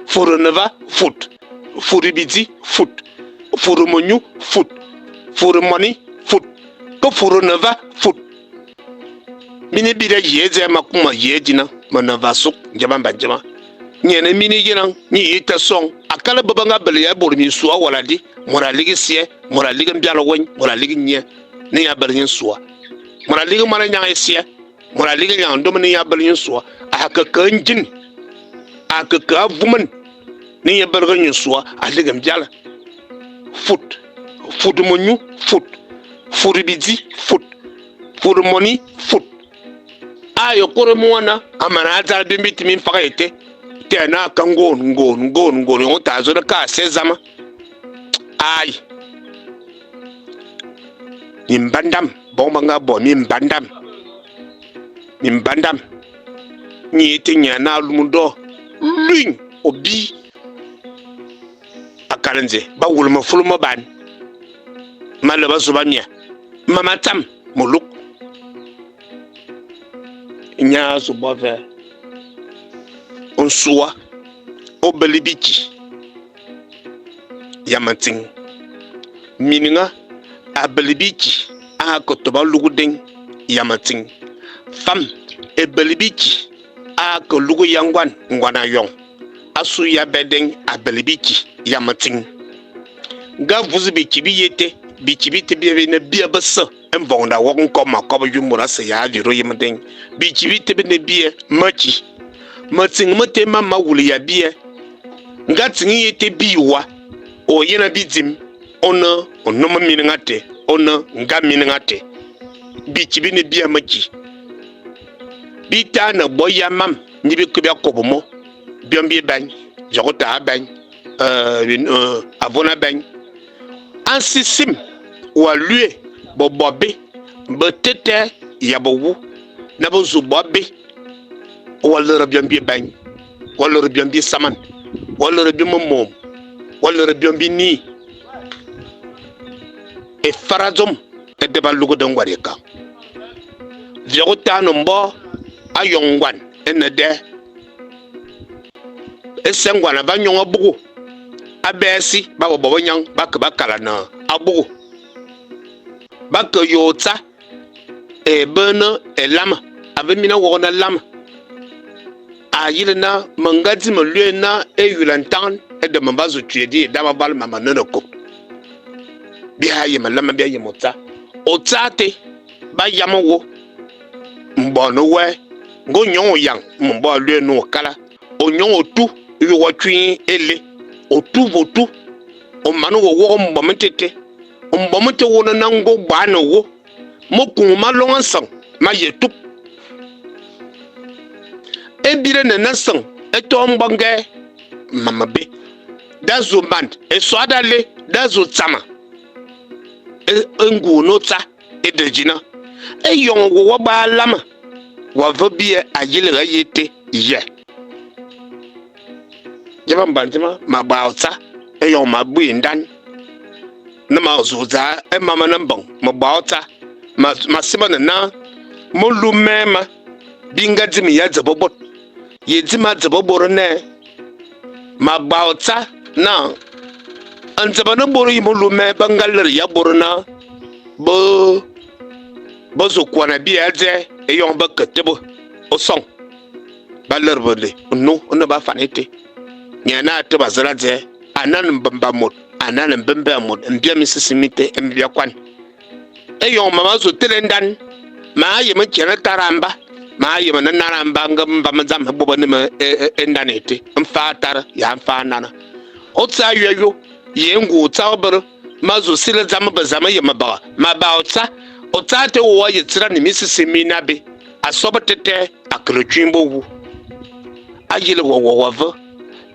furu ne va fut, furu bidzi fut, furu menyu fut, furu moni fut, ke furu ne va fut. Mine bira yiè dzè ma kuma yiè dina, me ne va sukh ndjema mba ndjema. Niène mine yenang, nyi ye te song, akal be be nga bele ya é bôr minsua awala di, môr a lighi siè, môr a lighi mbyale wéñ, môr a lighi nyiè, ne ny'a bele nye nsua. Môr a lighi moan ñang ésiè, môr a lighi ñang ndôme ne ny'a bele nye nsua. A ke ke ndjin, a ke ke avumen, ne nye beleghe nye nsua, a lighi mbyale. Fut, fut menyu, fut, fut bidzi, fut, fut moni, fut. A ye kôre moan a mana dzal biyem bité minfakh été, tèè naa a ke ngon, ngon, ngon, ngon, éyong té a dzô de kaa se zame. Ai! Mimbandam, bong be nga bo mimbandam, mimbandam, ñi été ña naa a lum do, luiñ, ô bii. Akal ndze ba wulu mefulu meban ma lebe zôba mia, ma ma tsam melukh. Ña zu bo ve nsua ô bele bidzi ya metsing. Minenga a bele bidzi a nga ke tobe alughu dèñ ya metsing. Fam é bele bidzi a ke lughu ya ngoan ngoan ayong asu y'abé dèñ a bele bidzi ya metsing. Nge a vus bidzi bi y'été, bidzi bité bi ne bia bese. É mvong da wokh nkôm a kobe yu môr ase ya avira ôyem dèñ. Bidzi bité bi ne biè mekî. Metsing meté éma ma wulu ya biè. Nge atsing ye été bii wa, ô yen bidzim, ô ne n'nôm minenga té, ô ne nga minenga té. Bidzi bi ne biè mekî. Bi taa ne bo ya mam nge bi ke bia kobe mo, biôm bi bèñ, dzoghe taa abèñ, avôn abèñ. A nsisim wa luè bebo be, betetèè ya bewu, naa be zu bo be. Wa lere biôm bibèñ, wa lere biôm bisaman, wa lere biôm môm, wa lere biôm binii. É fara dzôm éde ba lughu de ngoan ékang. Viokh taa ne mboo ayong ngoan é ne dèè. Ésèñ ngoan a va ñong abughu. Abèè si, ba bo bobeñang ba ke ba kalane abughu. Ba ke yô tsa éé be ne élame, a ve mina wokh ne lame. A yili naa, me nga dzime luè naa éyula ntang, éde me va zu twiè di ye dam aval mam ane ne kop. Bia yem lame bia yem ôtsa. Ôtsa té, ba yame wô mboane wèè. Nge ô ñong ôyan, mbo a luè naa ôkala. Ô ñong ôtu éyong wa kuiñ élé, ôtu ve ôtu, ô mane wô wokh mbom té été. Mbom té ô ne naa nge ô buane wô, mekung ma long a nseng ma ye tup. É bira ne na nseng é too mbongèè mam mebé, da zu man ésôa da lé, da zu tsama é ngu'u ne ôtsa éde dzina. Éyong wô wa baa lame, wa ve biè ayilgha ye été yè? Dzé mban dzema ma baa ôtsa éyong ma bui ndan, ne ma zu dzaa é mam me ne mbeng me baa ôtsa? Ma simane naa, melu mèè ma, bi nga dzimi ya dzebe bôt. Ye dzimi a dzebe bôr nèè? Ma baa ôtsa naa, ndzebane bôr ye melu mèè be nga lere ya bôr naa be be zu kuane bia ya dzèè éyong be ke tebe ôsông. Ba lere be le nnu ô ne ba afan été. Nyè naa a tebe a zala dzèè, a nane mbemba môt, a nane mbembèè môt, mbia minsisim mité émi bia koan. Éyong mam ma zu tele ndan, maa yem nkighane tare a mba, maa yem ane nane a mba nge mvam dzam é bobane ma é ndan été, nfa a tare ya nfa a nane. Ô tsaa ayô ayô, ye é ngu'u tsaghe bere, ma zu sili dzam bezame ye mebeghe ma baa ô tsa. Ô tsaa té wô wa ye tsirane minsisim mi ne abé, a sobe tetèè, a kele kuiñ bo wu. A yili wa wa wa ve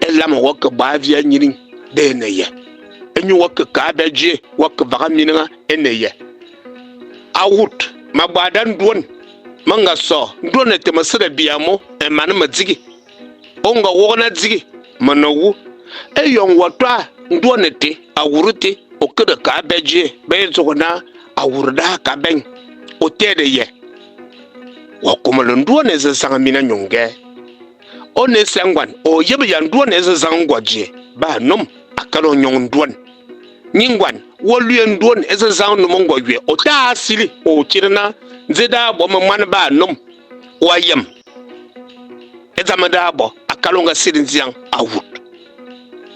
élame wa ke bo avia éñining dé ne yè? Ényi wa ke ke abé djié wa ke vaghe minenga é ne yè? A wut, ma bo ada nduan, me nga so nduan été me sere bia mo é mane me dzighi. Ô nga wokh na dzighi, me ne wu. Éyong wa toa nduan été, a wuru té, ô ke de ke abé djié, be ye dzôghe naa a wuru daa ka bèñ. Ô tèè de yè? Wa kômô le nduan ézezang mina ñong ngèè. Ô ne ésèñ ngoan, ô yebe ya nduan ézezang ngoa djié, ba n'nôm akal ô ñong nduan. Ñi ngoan, wa luè nduan ézezang n'nôm ngoa wiè, ô taa sili ô tsiri naa, Ndze daa bo me moan ba n'nôm? Wa yem é dzam daa bo akal ô nga sili ndziang a wut.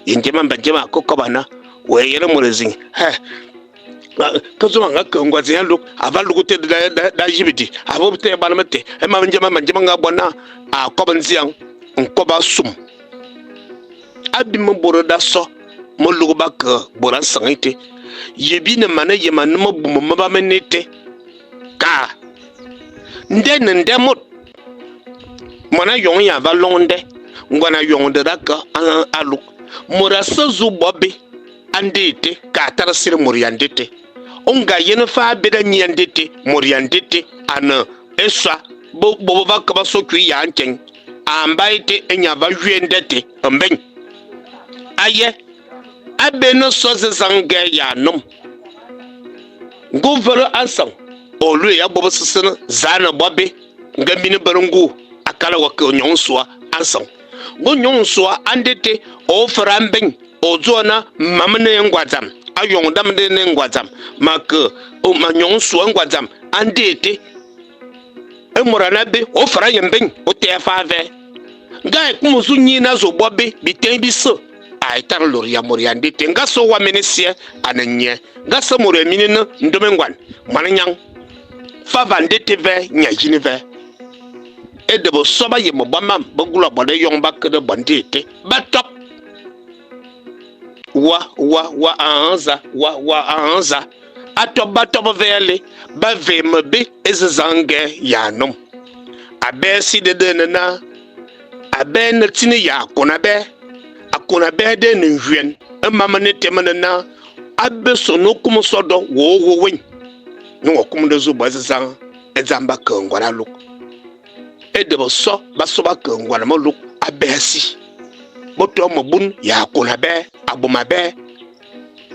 Ye ndjié mba ndjié ma ke kobe naa, Wéé yene môr ézing? Hɛ! Ke dzôm a nga ke ngoa dzèñ alukh, a va lughu té da yibi di, a ve té éban meté, é mam ndjié mba ndjié me nga bo naa a kobe ndziang, nkobe a sum. Abim bôr da so melukh ba ke bôr a nseng été, ye bi ne mane yem ane mebum meba me ne été? Kaa. Nde ne nde môt. Moan ayong ny'a va long nde, ngoan ayong de da ke alukh. Môr ase zu bo be. A nda été, kaa tare sili môr ya nda été. Ô nga yen faa abé da ñii a nda été, môr ya nda été a ne ésua bôt be va ke ba so kuiñ ya nkèñ. A mba été éñi a va wiè nda été mbéñ. A yè, abé é ne so ézezang ngèè ya n'nôm. Nge ô vele a nsang, ô luè ya bôt besese za a ne bo abé nge mine bele ngu'u akal wa ke ñong nsua a nsang. Nge ô ñong nsua a nda été, ô fere mbéñ. Ô dzô naa, Mam me ne é ngoan dzam, ayong dam dé ne é ngoan dzam, ma ke, ma ñong nsua é ngoan dzam a nda été. É môr a ne abé, ô fara ye mbéñ, ô tèè faa vèè. Nge a ye kumu zu ñii naa a zu bo abé, bitéñ bise, a ye tare lôr ya môr ya nda été. Nge a so wa mene siè, a ne ñiè. Nge a se môr ya mine ne ndôm é ngoan, moan ñang. Fave a nda été vèè, ña yini vèè. Éde besô ba yem bo mam be gula bo éyong ba ke de bo nda été. Ba top. Wa, wa, wa a nza, wa, wa a nza. A top ba top vèè alé, ba ve me be ézezang ngèè ya n'nôm. A bèè si de de ne naa, a bèè ne tsini ya akôn abèè. Akôn abèè dé ne mvuèn, é mam me ne été me ne naa, a be sono ôkum nsôdô wô wô wéñ, ne wa kumu de zu bo ézezang é dzam ba kee ngoan alukh. Éde besô ba so ba kee ngoan melukh abèè si. Be too mebun ya akôn abèè, abôm abèè.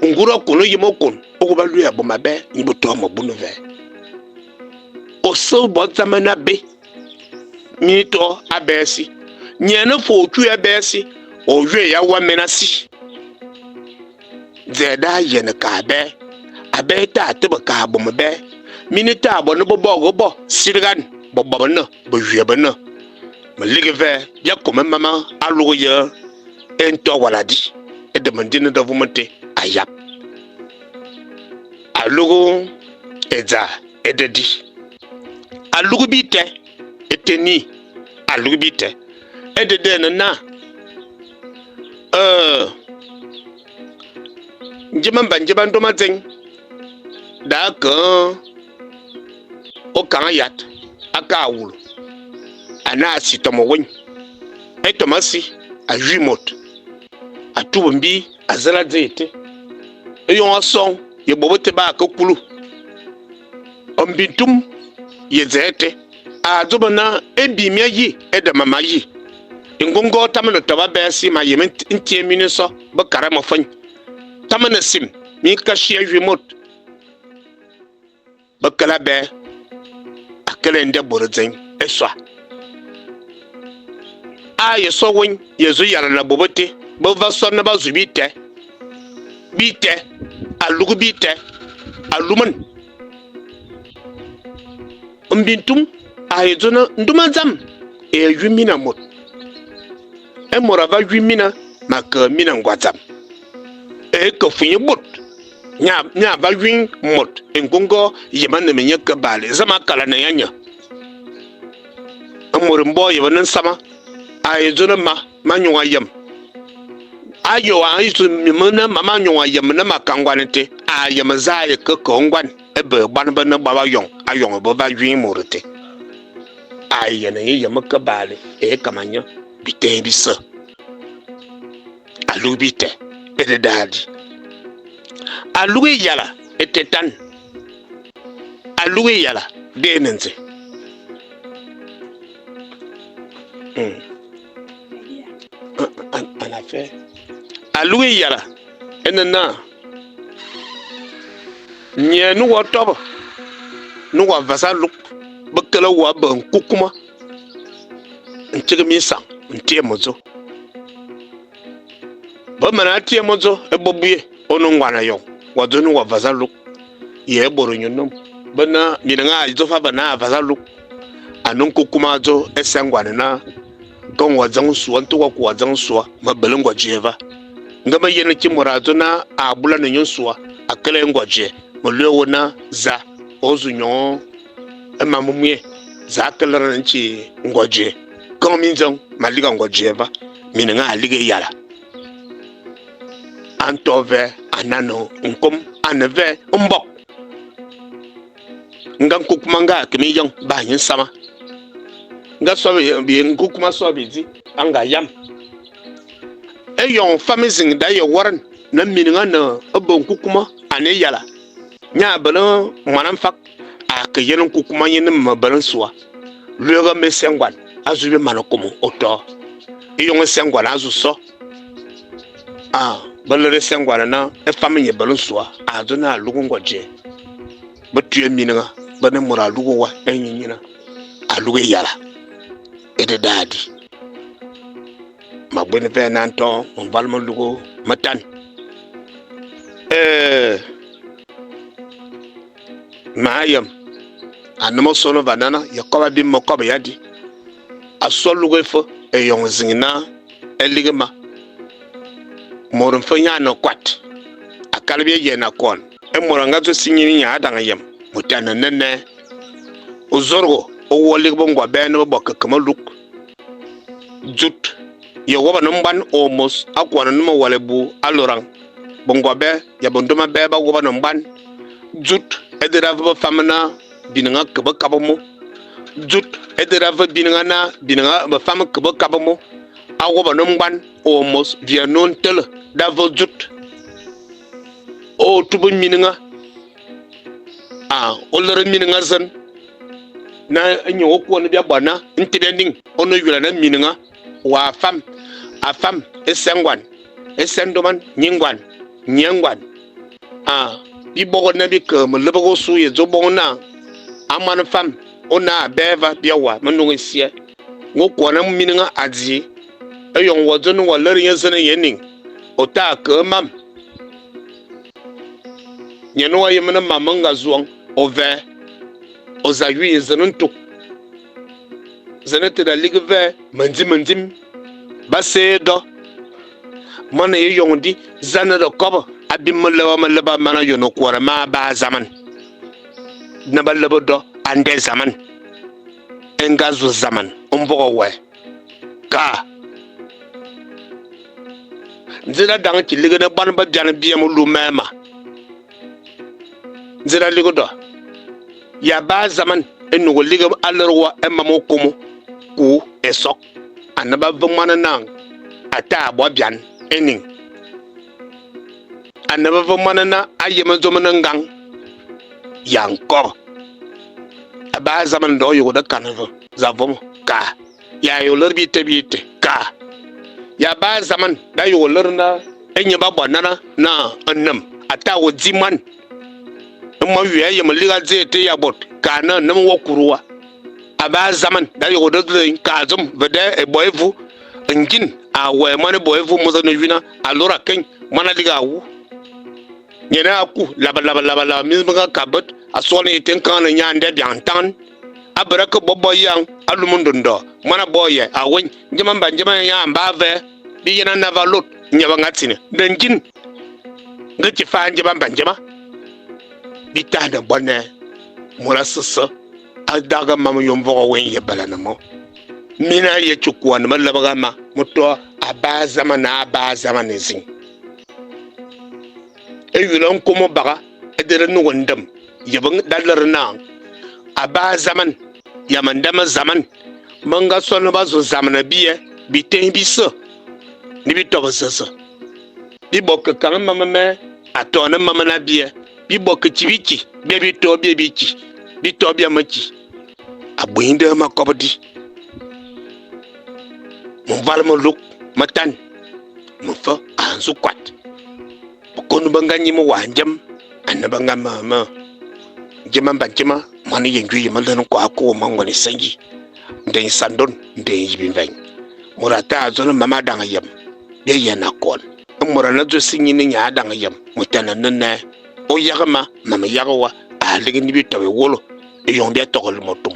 Ngura ôkôn ô yem ôkôn, ôwô ba luè abôm abèè, ñi be too mebun vèè. Ôse bo dzam é ne abé, mii too abèè si. Niène fe ô kuiñ abèè si, ô yuè ya wamèn asi. Dzè daa yiène kaa abèè? Abèè té a tebe kaa abôm abèè. Mine taa bo ne be boghe bo, silighan, be bobe ne, be wiè be ne. Me lighi vèè, bia kôm é mam alughu ye é ntoo awala di, éde mendzine da vu meté ayap. Alughu édzaa éde di. Alughu bitè été nii. Alughu bitè éde dé ne naa, Euh, ndjié mba ndjié ba ndôma dzèñ da ke ôkang ayat a ke a wulu ane a si tômô wéñ. É tômô asi, a yui môt, a tubu mbii a zel a dzé été. Éyong a song ye bôt beté ba ke kulu mbi ntum ye dzè été, a dzô bo naa, Ébii mia yi, éde ma ma yi. Éngôngoo tamane tobe abé asi ma yem ntiè mine so be kare mefeng. Tamane sim mii ke sia yui môt. Be kele abé a kele nda bôr dzèñ ésua. A ye so wéñ ye zu yalane bôt beté be va so naa ba zu bitè. Bitè, alughu bitè, aluman. Mbintum a ye dzô naa, Ndôma dzam é ye yui mina môt. É môr a va yui mina. Ma ke mina ngoan dzam. Éé ke fuiñ é bôt ña va wiñ môt éngôngoo ye me ne me nye ke baalé. Za ma kalane ya nye? É môr mboo ye ve ne nsama a ye dzô ne ma, ma ñong ayem. Ayô a ye dzô me ne ma, ma ñong ayem ne ma kang ngoan té. A yem za a ye ke keghe ngoan ébe é boan be ne bo ayong, ayong be va wiñ môr té. A ye yiène nye yem ke baalé éé kame nye bitéñ bise. Alukh bité édedaa di. Alukh éyala é tétan. Alukh éyala dé ne ndzé? Hmm. Ana fe. Alukh éyala é ne naa, niène wa tobe, ne wa vas alukh, be kele wa be nkukuma ntsik minsang ntiè medzô. Be mana tiè medzô é bôt bwiè ô ne ngoan ayong, wa dzô ne wa vas alukh ye é bôr ñu-n'nôm. Be ne minenga a dzô fave naa a vas alukh, ane nkukuma a dzô ésèñ ngoane naa, Kông wa dzeng nsua, nté wa ku wa dzeng nsua, ma bele ngoa djiè va. Nge me yene ki môr a dzô naa a bulane nye nsua, a kele é ngoa djiè, me luè wô naa, Za, ô zu ñong é mam mwiè, za a ke lerane nti ngoa djiè. Kông mindzeng, ma ligha ngoa djiè va. Minenga a lighe éyala. A ntoo vèè, a ne ane nkôm, a ne vèè mbokh. Nga nkukuma nga ke minjong ba nyi nsama. Nga so bi nkukuma so bidzi a nga yam. Éyong fam ézing da ye wôran na minenga ne bo nkukuma ane éyala, ña a bele moan nfak, a ke yen nkukuma nye ne me bele nsua. Luèghe mesiè ngoan a zu be mane kômô ô too. Éyong ésiè ngoan a zu so, a be lere ésiè ngoan naa é fam nye bele nsua, a dzô naa a lughu ngoan djiè. Be tuè minenga be ne môr a lughu wa ényi nyina a lughu éyala. Éde daa di, ma buene vèè naa ntôô mval melughu metan. Éé, maa yem ane me sono va nana ye kobe abim me kobe ya di. A su alughu éfe éyong ézing naa é lighi ma. Môr nfe ña a ne koat akal bia yiène akôan. É môr a nga dzô si ñi ña a dang yem, môt té a ne n'nenèè. Ôzôrgo ô wô likh bengoan bèè ne be bo kekeme alukh. Dzut ye wôbane mboan ô môs a kuane n'nôm ôwale ébuu a lôrang. Bengoan bèè ya bendôma bèè ba wôbane mboan. Dzut éde da ve befam naa binenga ke be kab mo. Dzut éde da ve binenga naa binenga befam ke be kab mo. A wôbane mboan ô môs via nô ntele da ve dzut. Ô tube minenga, a ô lere minenga zen, naa énye ô kôane bia boa naa nté bia ning, ô ne yulane minenga wa afam, afam ésè ngoan, ésè ndôman, nyi ngoan, nyiè ngoan. A bi boghe naa bi ke melebgha ôsu ye dzô bong naa, A moan fam, ô ne a bèè va bia wa menung ésiè. Nge ô kôane minenga a dzi, éyong wa dzô naa wa lere nye zen ye éning, ô taa ke é mam. Niène wa yem naa mam me nga zuang, ô vèè, ô za yui zen ntukh. Zen té da lighi vèè mendzim-mendzim ba séé do. Moan éyong di, za a ne da kobe abim meleba meleba mana yôn ôkuare maa baa zaman, naa ba lebe do a nda zaman é nga zu zaman mvoghe wèè? Kaa. Ndzi da dang ki lighi ne boan be byane biè melu mèè ma. Ndzi da lighi do, ya baa zaman é nughe lighi a lere wa é mam ô kômô ku ésokh. Ane ba ve moan nang a taa bo abian éning. Ane ba ve moan naa a yem é dzôm é ne ngang ya nkôre. A baa zaman ndokh éyong da kane ve za vôm? Kaa. Ya ayokh lere bité bi été? Kaa. Ya baa zaman da ayokh lere naa énye ba bo nana naa n'nem a taa wô dzi moan? É moan wiè a yem lighi a dzé été ya bôt kaa naa n'nem wa kuru wa. A baa zaman da ayokh da dzô kaa dzôm, ve dèè é bo évu. Ngin a wèè moan é bo évu môs a ne yuna, a lôr akeng, moan a lighi a wu. Niène a ku, laba-laba-laba-laba mis me nga kab bet, a sughlane été nkanghane nye a nda biang ntang. A bera ke bo boyang a lum ndôndôô, moan a bôô yè, a wéñ, ndjima mba ndjima ya nya a mba a vèè, bi yen ane a va lôt. Nye be nga tsini de ndjin, nge ki faa ndjeba mba ndjema. Bi taane bo nèè, môr asese a daghe mam y'ô mvoghe wèñ ye belane mo. Mina ye ki kuane melepgha ma me too abaa zama naa abaa zaman ézing. Éyôla nkôm ôbagha éde da nughe ndem ye be da lere naa, abaa zaman ya menda me zaman me nga sone ba zu zamane biè bitéñ bise ni bi tobe zeze. Bi bo ke kang mam me a toane mam na biè, bi bo ke tsi bikî bia bi too bia bi ki, bi too bia mekî. Abuiñ dèè ma kobe di, memvale melukh metan mefe a nzu koat. Bekôn be nga ñi me wa njem, ane be nga me me ndjima mba ndjima, moan ye nju ye me lere nkoa akôô ma ngoan ésèñ ndèñ sandôn, ndèñ yibi mvèñ. Môr a taa dzô ne mam a dang yem, bia yiène akôn. É môr a ne dzô si ñi ne ña a dang yem, môt a ne ne nèè. Ô yaghe ma, ma me yaghe wa, a lighi ni bi tobe éwôlô éyong bia toghle motum.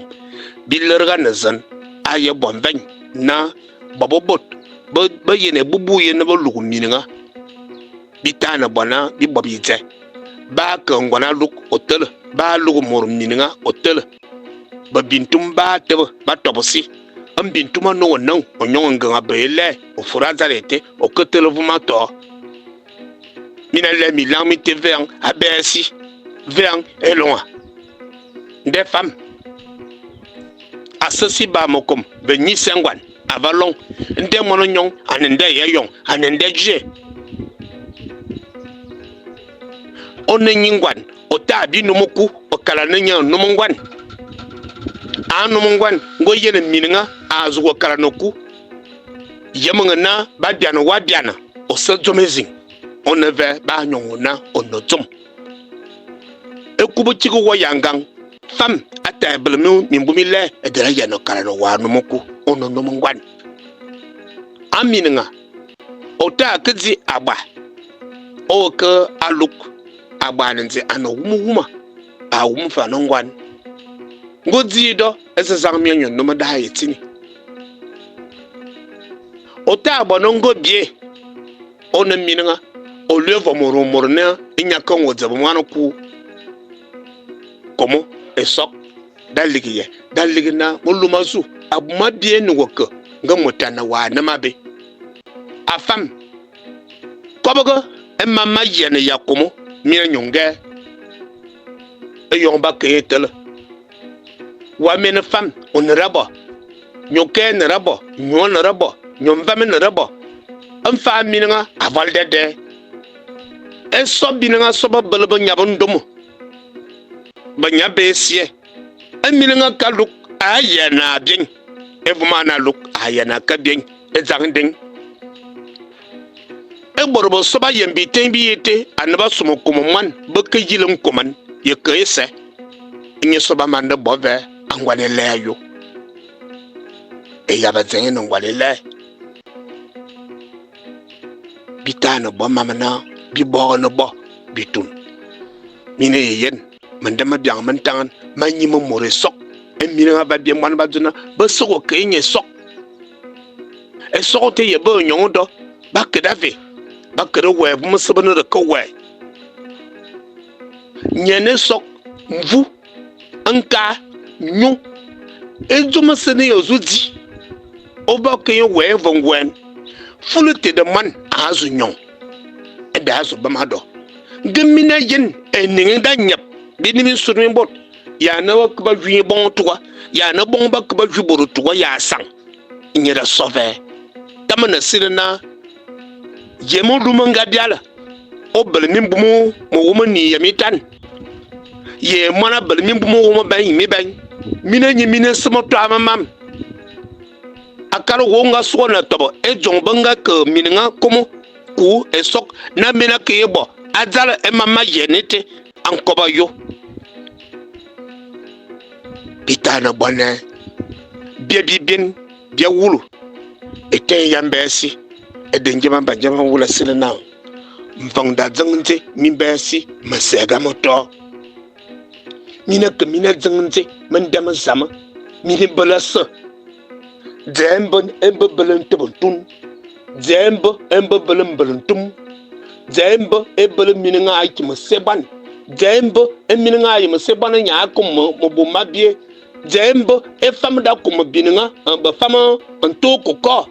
Bi lereghane zen, a ye bo mvèñ naa bo be-bôt be yen ébubu ye ne be lughu minenga. Bi taane bo naa bi bo bidzè. Baa ke ngoan alukh ô tele, baa lughu môr minenga ô tele. Bebintum baa tebe ba tobe si. Mbintum ô ne wô neng ô ñong ngeng a bee lè ô furu a dzal été, ô ke tele vôm a too. Mina lè minlang mité vèè a bèè si, vèè élôngha. Nde fam asese ba mekôm ve ñi sè ngoan a va long. Nde moan ñong ane nde y'éyong ane nde djié. Ô ne ñi ngoan ô taa bi num ku ô kalane ñe n'nôm ngoan. A n'nôm ngoan ng'ô yene minenga a zu wô kalane ku. Yemghe naa ba biane wa biane ô se dzôm ézing ô ne vèè ba ñong wô naa ô ne dzôm. Ékub tsighi wô ya ngang, fam a tèè bele mimbu mi lèè éde da yiène kalane wa n'nôm ku ô ne n'nôm ngoan. A minenga, ô taa ke dzi agba, ô ke alukh agba ane ndzi a ne wum-wuma, a wum fe ane ngoan. Nge ô dzii do, ézezang mia ñu n'nôm daa ye tsini. Ô taa bo ane nge bié ô ne minenga, ô luè vôm môr môr ne é nya ke wô dzebe moan ku. Kômô ésokh da lighi yè? Da lighi naa melu ma zu, abum abé é ne wô ke nge môt a ne wa n'nem abé. A fam, kobghe é mam ma yiène ya kômô mina ñong ngèè éyong ba ke ye tele. Wa mene fam ô ne ra bo, ñô kè ne ra bo, ñô ne ra bo, ñô mvam ne ra bo, nfa minenga aval dèdèè. É sô binenga sô ba bele be ñap ndômô, be ñap be siè. É minenga ke alukh aa yiène a byèñ, é vôm a ne alukh aa yiène a ke byèñ é dzang dèñ. É bôr be so ba yem bitéñ bi y'été ane ba sum kômô moan be ke yili nkôman ye ke ésè. Énye so ba mane bo vèè a ngoan élè ayô. Éyaba dzèñ é ne ngoan élè. Bi taane bo mam naa bi boghane bo bitun. Mine ye yen menda mebiang me ntanghan ma ñi me môr ésokh. É minenga va byè moan ba dzô naa be sughu ke éñe ésokh. Ésokh té ye be ñong do, ba ke da ve, ba ke de wèè vôm ése be ne de ke wèè. Niène ésokh, mvu, nkaa, ñu, é dzôm ése ne ye zu dzi, ô va ke nye wèè ve ngwèn. Fulu té de moan aa zu ñong, éde a zu bem a do. Nge mina yen éning da ñep bi ne minsut mi bôt, ya ane ba ke ba wiñ bong tugha, ya ane bong ba ke ba wi bôr tugha ya sang, ñe da so vèè. Tamane sili naa, Ye melu me nga byale ô bele mimbu mewôm ônii ya mitan? Ye é moan a bele mimbu mewôm mebèñ mibèñ? Mine ñi mi ne nsem ôtoa mam. Akal wô nga sughlane tobe é dzong be nga ke minenga kômô ku ésokh naa mina ke ye bo a dzale é mam ma yiène été a nkobe ayô. Bi taane bo naa bia bibién bia wulu étéñ ya mbèè si, éde ndjiman ba ndjiman wula sili naa, Mveng da dzeng dzé mimbèè si mesèègha metoo? Mina ke mina dzeng dzé menda mezame mine bele ase? Dzè é mbe é mbe bele ntebe ntun? Dzè é mbe é mbe bele mbele ntum? Dzè é mbe é bele minenga a ki meseban? Dzè é mbe é minenga a yi meseban nya a kôm mebom ma bié? Dzè é mbe é fam da kôm binenga befam ntôô kôkôô?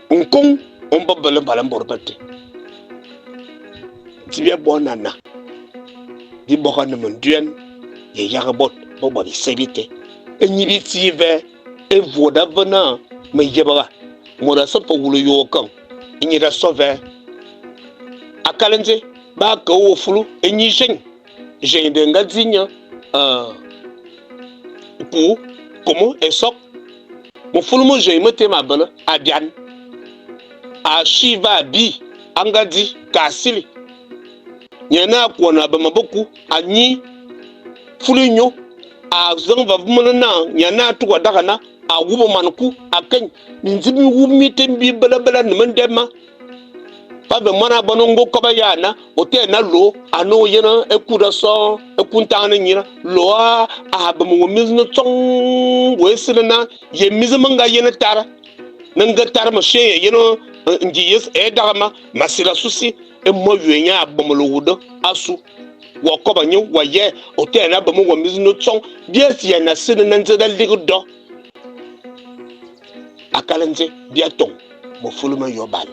Nkông ô mbe bele mbala bôr beté. Dzi bia bo nana, bi boghe n'nem nduan ye yaghe bôt be bo bisè bité. Ényi bi tsii vèè, évôô da ve naa meyebgha môr ase fe wulu ye ôkeng, ényi da so vèè. Akal ndzi ba ke wô fulu ényi jéñ, jéñ dé nga dzi nye nku, kômô, ésokh. Mefulu me jéñ meté ma bele abian. A sui ve abi a nga dzi kaa sili. Niène a kuane abema beku, a ñii fulu ényô, a dzeng ve avumane naa niène a tugha daghe naa a wume man ku, a keng mindzim mi wup mité mi bele-bele ane mendem ma. Fave moan a boan ngokôba ya ana, ô tèè naa lô a ne ô yen éku da so éku ntanghane ñina. Lô a a beme wô mis tsông wéé sili naa, Ye mis me nga yen tar? Ne nge tar me shuèñ ye yen nji yes éé daghe ma, ma sil asu si, é mo yue nye a bômle wu de asu. Wa kôba nye, wa yè, ô tèè naa beme wa mis no tsông, bia yiène sili naa ndze da lighi do. Akal ndze bia tông mefulu me y'ôban.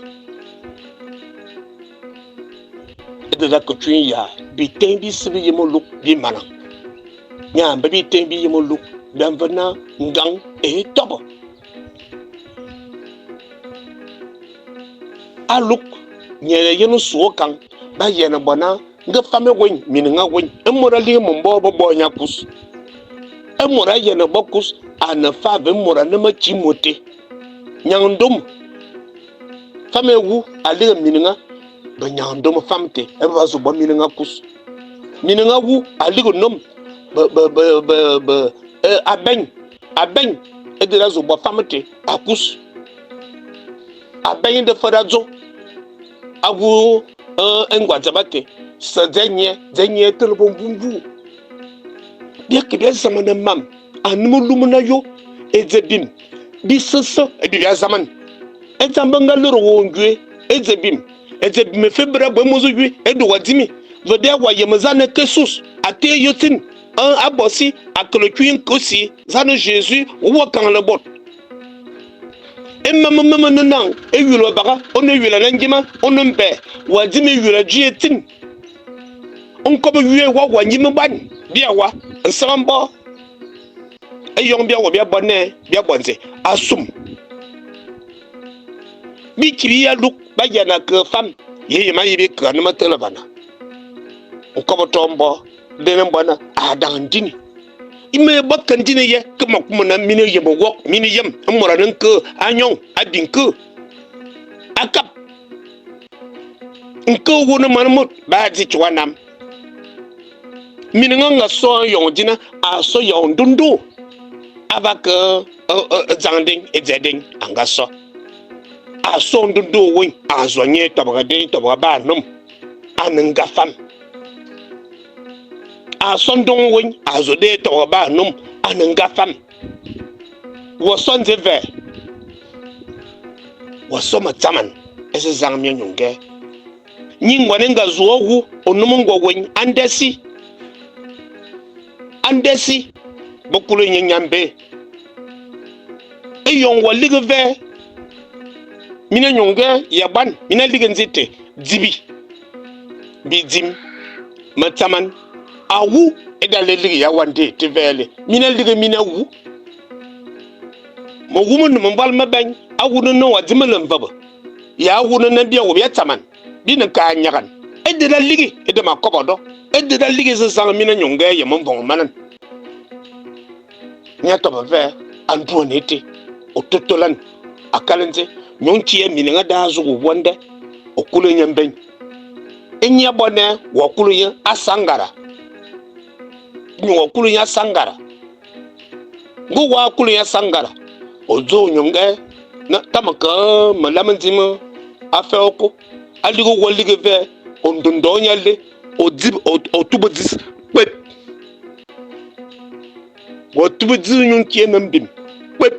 Éde da ke kuiñ ya bitéñ bise bi ye melukh bi manang. Ña mbe bitéñ bi ye melukh bia ve naa ngang éé tobe. Alukh, niène yen ôsu ôkang, ba yiène bo naa, nge fam é wéñ, minenga wéñ, é môr a lighi membôô be bôô ña kus. É môr a yiène bo kus a ne fave é môr a ne mekî môt té. Ñang ndôm, fam é wu a lighi minenga, be ñang ndôm fam té ébe ba zu bo minenga kus. Minenga wu a lighi n'nôm, be, be, be, be, be, abèñ, abèñ éde da zu bo fam té a kus. Abèñ de fe da dzô awu é ngoan dzeba té, se dzè ñiè, dzè ñiè é tele bo mvumvu. Bia ke bia zamane mam ane meluman ayô, édzi ébim bisese ébi bia zaman. É dzam be nga lere wô ngyué, édzi ébim, édzi ébim éfe bera bo é môs ôyué, éde wa dzimi. Ve dèè, wa yem za ane Jesús a téé ye tsîn a bo si, a kele kuiñ nkosi, za ane Jésus wa kanghle bôt. É mam me me ne nang éyulu wa bagha, ô ne éyulu a ngima, ô ne mbèè, wa dzimi éyulu a djié tsîn. Nkobe wiè wa wa ñi meboan bia wa, nsama mboo. Éyong bia wa bia bo nèè, bia bo ndze a sum. Bikiri y'alukh ba yiane a keghe fam ye yem ayebe ye keghe ane ma telebana. Nkobe too mboo, de ne mbo naa, a dang ndini. Ime bo ke ndini ye ke ma kumu naa mine yem wokh, mine yem é môr a ne nkee, a ñong, a biñ nkee, a kap. Nkee wô ne moan môt, baa dzi ki wa nam. Minenga a nga so ayong dzina, a so ya ôndôndôô a va ke dzang déñ, édzèè déñ a nga so. A so ôndôndôô wéñ, a zua ñe étobgha déñ, étobgha ba n'nôm, ane nga fam. A so ndong wéñ, a zu de étobgha ba n'nôm, ane nga fam. Wa so ndze vè? Wa so ma tsaman ézezang mia ñong kè? Ñi ngoan é nga zu ôwu ô n'nôm ngoa wéñ a nda si. A nda si, be kule ñe ña mbé. Éyong wa lighi vè, mina ñong kè ya boan, mina lighi ndzi té, dzibi. Bidzim, metsaman, awu éde a lere lighi ya awan dé té vèè mina lighi mina wu. Mewu me ne memvôal mebèñ, awu ne naa wa dzimele mvebe, ya awu ne naa bia wu bia tsaman, bi ne kaa ñaghan. Éde da lighi, éde ma kôbô do, éde da lighi ézezang mina ñong ngèè ye memvong manan. Mia tobe vèè a nduane été, ô totolan akal ndze, ñong ntsiè minenga daa zughu wu a nda, ô kule nye mbéñ. Ényi a bo nèè wa kulu nye a sangara, nyi wa kulu nye a sangara. Nge wa kulu nye a sangara, ô dzô ñong ngèè naa tame ke melam ndzim afe ôkô, a lighi wa lighi vèè, ô ndôndôô nye alé, ô dzib ô tube dzis kpep. Wa tube dzis ñu nkiè me mbim kpep.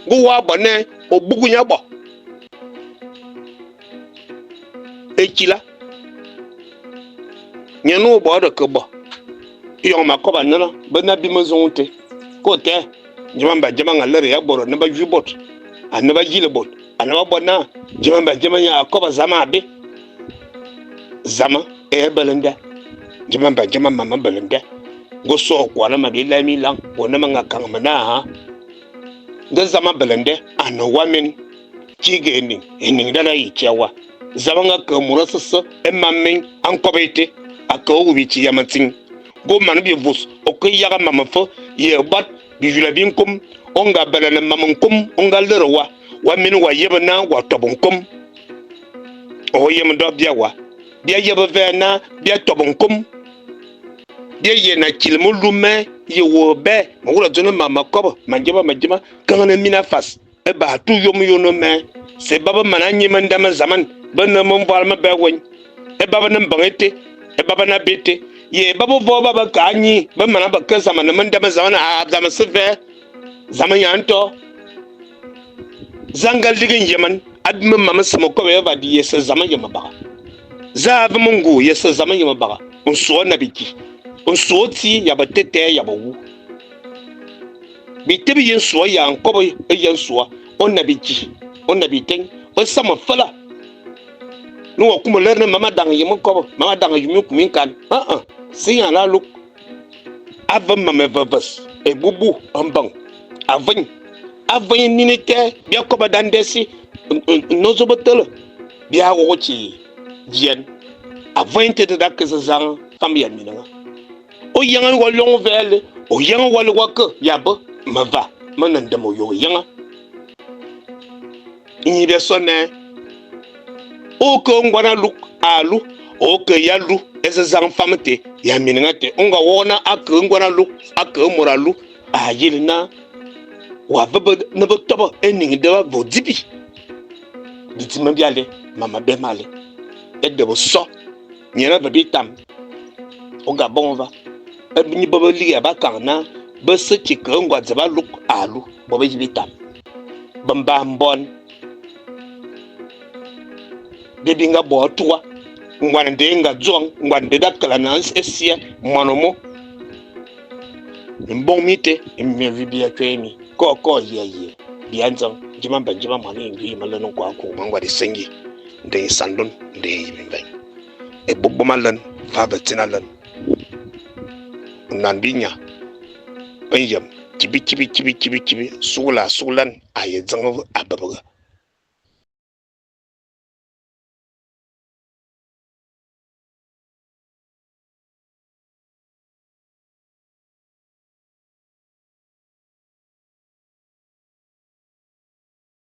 Nge wa bo nèè, ô bughu nye abo. Ekila nye no bo de ke bo yong ma ko ba nana be na bi me zonte ko te jama ba jama nga lere ya boro ne ba ju bot a ne ba jile bot a ne ba bona jama ba jama ya ko ba zama be zama e belende jama ba jama mama belende go so ko na ma bi la mi lang go na ma nga kang ma na ha ga zama belende a no wa min chige ening ening dala yi chewa zama nga ke mura sese e mamen an kobete a ke o bi chi yamatin go man bi vus o ke yaga mama fo ye bat bi jula bin kum o nga belene mam kum o nga lere wa wa min wa yebe na wa tobun kum o yem do bia wa bia yebe ve na bia tobun kum bia ye na chilmu lume ye wo be mo wala zono mama kobo manjeba majema kan na mina fas e ba tu yom yono me se baba mana nyi man dama zaman ba na mon bwal ma be wen e baba na bangete e baba na bete ye baba vo baba ka nyi ba mana ba ke zaman man dama zaman a zaman se ve zaman yanto zangal digin yeman admi mama sama ko be ba di yesa zaman yema ba za v mungu yesa zaman yema ba on so na biki on so ti ya ba tete ya ba wu bi tebi yen so ya nkobo e yen so on na biki on na biten o sama fala no wa kuma lerne mama dang yema ko mama dang yumi kumin kan ah ah si ya la luk ava mama vavas e bubu ambang avin avin ninite bia ko ba dandesi nozo batele bia wo chi vien avin te da ke zang fam ya minanga o yanga wa long vele o yanga wa wa ke ya ba ma va manan de mo yo yanga ni be sonne o ko ngwana luk alu o ke ya lu ese zang famte ya minanga te onga wona ak ngwana lu ak moralu a yilna wa vebe ne be tobo ening de wa vo dibi diti me biale mama be male e de bo so nyena be bitam o ga bon va e ni be li ya ba kana be se ti ke ngwa dzaba luk alu bo be bitam bamba mbon de binga bo tuwa ngwan de nga dzong ngwan de da kala na esia monomo mbong mite me vi bia twemi ko ko ye ye bianzang jima ban jima mani ngi malan ko ko mangwa de sengi de sandon de yimbe e bobbo malan fa betina lan nan binya enyam kibi kibi kibi kibi kibi sula sulan aye zang ababaga